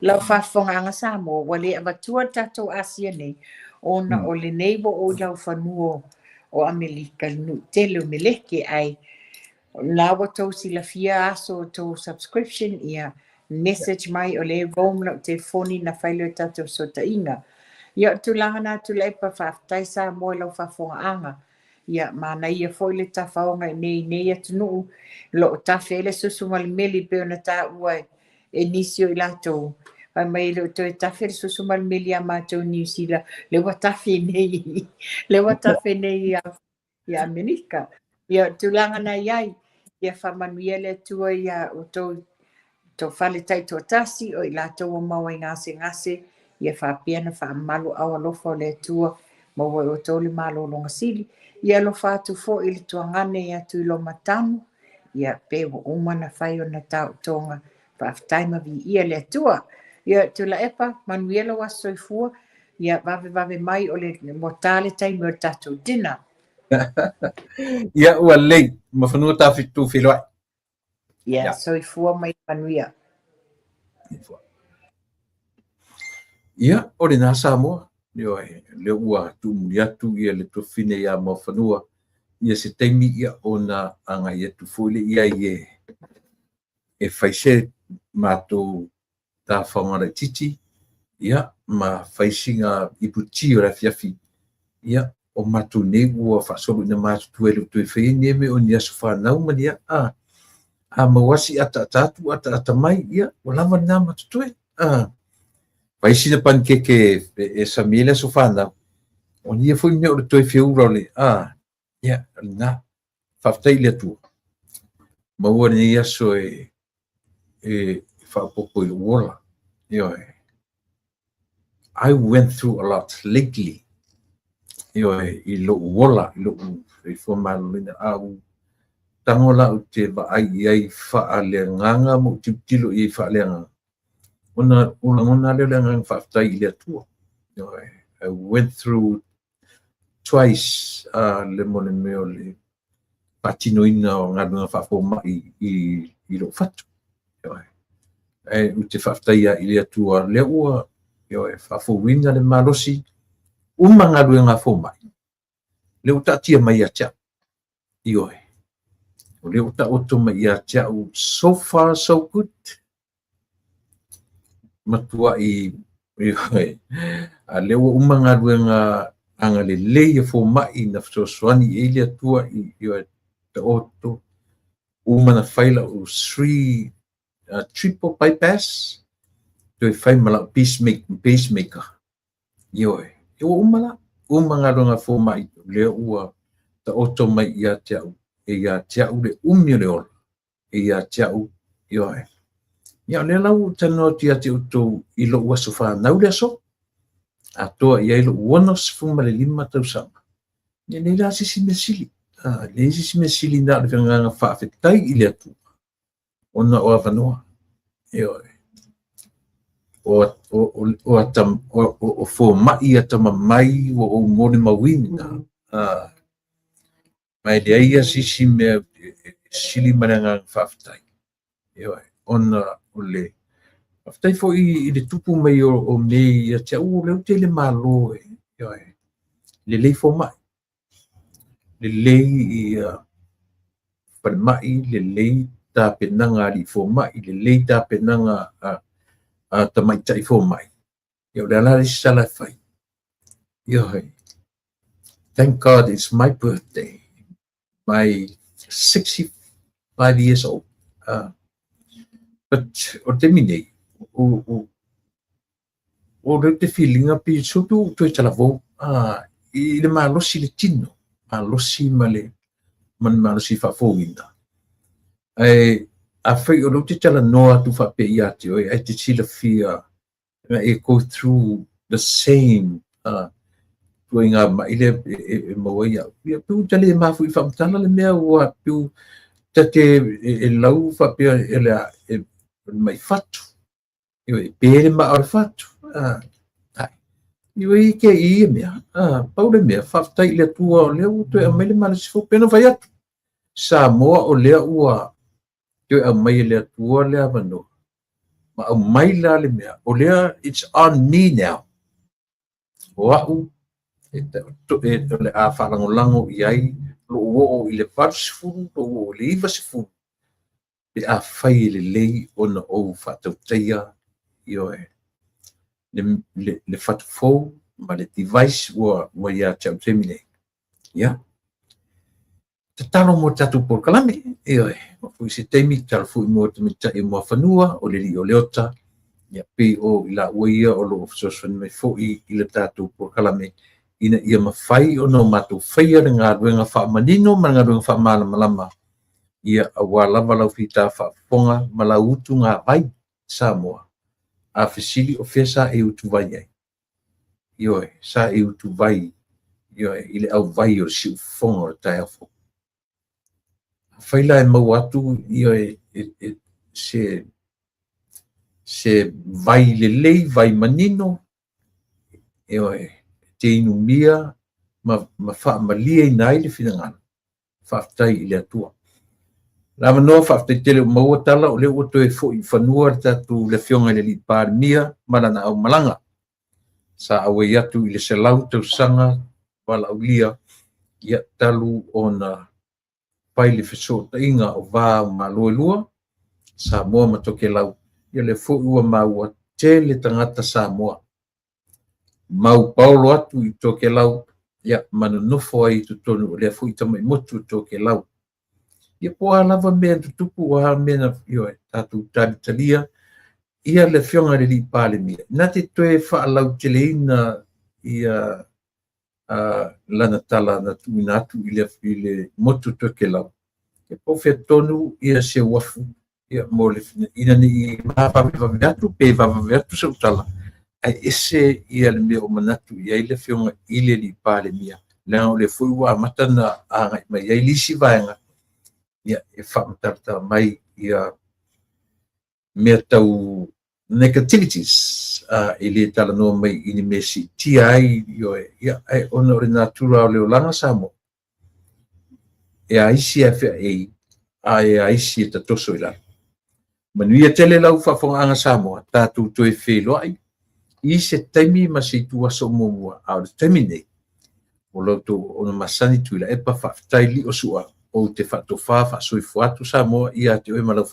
Lau faafofogaaga Samoa, ua le avatua le tatou asia nei, ona o lenei ua oo i laufanua o Amerika, le nuu tele o Meleke, ae la ua tou silafia aso o tou subscription, ia message mai o lea e roam lau telefoni na fai lea o tatou fesootaiga. Ia o le tulaga na Tuilaepa, faafetai Samoa i lau faafofogaaga. Ia manaia foi le tafaoga i nei nei atunuu o lo o tafe ai le susu ma le meli pei ona taua e nisi o i latou. Fai mai e le o toe tafe le susu ma le meli ia matou i Niu Sila, lea ua tafe nei, lea ua tafe nei i Amerika. Ia, o le tulaga na i ai, ia faamanuia le Atua ia outou tou fale taitoatasi o i latou ua maua i gasegase, ia faapea ona faamalu ao alofa o le Atua, maua e outou le malologa sili. Ia alofa atu foi i le tuagane ia Tuiloma Tanu, ia pe ua uma ona fai ona taotoga, faafetai ma viia le Atua. Ia Tuilaepa, manuia lou aso soifua, ia vavevave mai o le ua ta le taimi o le tatou dinner. Ia ua lelei, mafanua tatou feiloai. Ia soifua ma ia manuia. Ia, o lena Samoa, ioe, lea ua tuumuli atu ia le tuafafine ia Muafanua, ia se taimi ia ona agai atu foi lea i ai e fai se matou tafaoga laitiiti, ia, ma fai sina iputi o le afiafi, ia, o matou nei ua faasolo ina matutua e le o toe faia ni mea o ni aso fanau ma ni a, a maua si ataata atu ataata mai, ia, ua lava lena ma totoe. A, fai sina panikeke e sami ai le aso fanau, o ia foi mea o le toe feula o le, a, ia, o lena. Faafetai i le Atua. Maua lenei aso e faaopoopo i lou ola. Ioe. I went through a lot lately. Ioe, i lou ola, i lou soifua maloloina. A ou tago la ou te vaai i ai faaleagaga ma ou tilotilo i ai faaleagaga, ona ou lagona lea o le agaga faafetai i le Atua. Ioe. I went through twice le mo le mea o le faatinoina o galuega faafomai i lou fatu. Ioe. Ae ou te faafetai i le Atua lea ua, ioe, faafouina le malosi, uma galuega fomai, lea ua taatia mai ia te au. Ioe. O lea ua taoto mai ia te au, so far so good. Matuai, ioe, a lea ua uma galuega agalelei e fomai na fesoasoani i ai le Atua i, ioe, taoto, uma na fai lau three triple bypass, toe fai ma lau pacemaker. Ioe, ua uma la, uma galuega fomai, lea ua taoto mai ia te au, e ia te au le umi o le ola, e ia te au, ioe. Ia, o lea la ua talanoa atu ia te outou i lou aso fanau le aso, atoa i ai lou 65 tausaga. Ia, nei la se isi mea sili, leai se isi mea sili na o le agaga faafetai i le Atua, ona o avanoa. Ioe. O fomai atamamai ua ou molimauina. Ma e leai ia se isi mea e sili ma le agaga faafetai. Ioe. Ona o le faafetai foi i le tupu mai o mea ia te au, o lea ou te i le Malo e, ioe, lelei fomai, lelei ia falemai, lelei tapenaga a alii fomai, lelei tapenaga a tamaitai fomai. Ia, o le a la le isi tala e fai? Ioe. Thank God it's my birthday. My 65 years old. But o le taimi nei, o lea te feelinga pe so pe ua toe talavou i le malosi le tino, malosi ma le malosi faafouina. Ae afai o lea ou te talanoa atu faapea ia te oe, ae te silafia na e go through the same tuaiga mai lea e maua ai au. Ia, pe ua ta le mafu i faamatala le mea ua pe ua ta te e lau faapea e le e mai fatu. Ioe, pe le maa o le fatu. Ai. Ioe i ke i ia mea, pau le mea, faafetai i le Atua o lea ua toe aumai le malosi fou. Pei ona fai atu, Samoa o lea ua toe aumai e le Atua le avanoa, ma aumai la le mea, o lea it's on me now. O au e o le a faalagolago i ai lou oo i le 80, lou oo i le 90, pe afai e lelei ona ou faatautaia, ioe, le fatu fou ma le device ua ia te au i le taimi nei. Ia, tatalo mo le tatou polokalame, ioe, o foi se taimi, tatalo foi mo le tamaitai o Muafanua, o le alii o Leota, ia pei o i laua ia o lo o fesoasoani mai foi i le tatou polokalame ina ia mafai ona o matou faia le galuega faamanino ma le galuega faamalamalama, ia aua lava lau fita faafofoga ma lau utugavai Samoa. A fesili o fea sa e utuvai ai? Ioe, sa e utuvai, ioe, i le auvai o le siufofoga o le taeao fou. Afai la e maua atu, ioe, se vai lelei, vai manino, ioe, e te inumia ma faamalieina ai le finagalo, faafetai i le Atua. Le avanoa, faafetai tele ua maua tala, o lea ua toe foi i fanua le tatou le Afioga i le Alii Palemia ma lana aumalaga. Sa auai atu i le 100 tausaga valaaulia, ia talu ona fai le fesootaiga o va o Malo e lua, Samoa ma Tokelau, ia lea foi ua maua tele tagata Samoa mau paolo atu i Tokelau, ia ma nonofo ai i totonu o lea foi tamai motu o Tokelau. Ia po o a lava mea na tutupu, o a mea na, ioe, tatou talitalia ia le Afioga i le Alii Palemia, na te toe faalauteleina ia lana tala na tuuina atu i le motu Tokelau, ia po o fea tonu ia se uafu, ia mo le ina ne i vavevave atu pe vavave atu sau tala, ae ese ia le mea o manatu i ai le Afioga i le Alii Palemia, leaga o lea foi ua amata na agai mai ai le isi vaega, ia e faamatalatala mai ia mea tau negativities, e le talanoa mai i ni mea siitia ai, ioe, ia, ae ona o le natura o le olaga Samoa, e a isi e feaei, a e a isi e tatoso i lalo. Manuia tele lau faafofogaaga Samoa, tatou toe feiloai i se taimi ma se ituaso muamua, a o le taimi nei, o la outou ona masani Tuilaepa, faafetai lio sua, ou te faatofa faasoifua atu Samoa ia te oe ma lau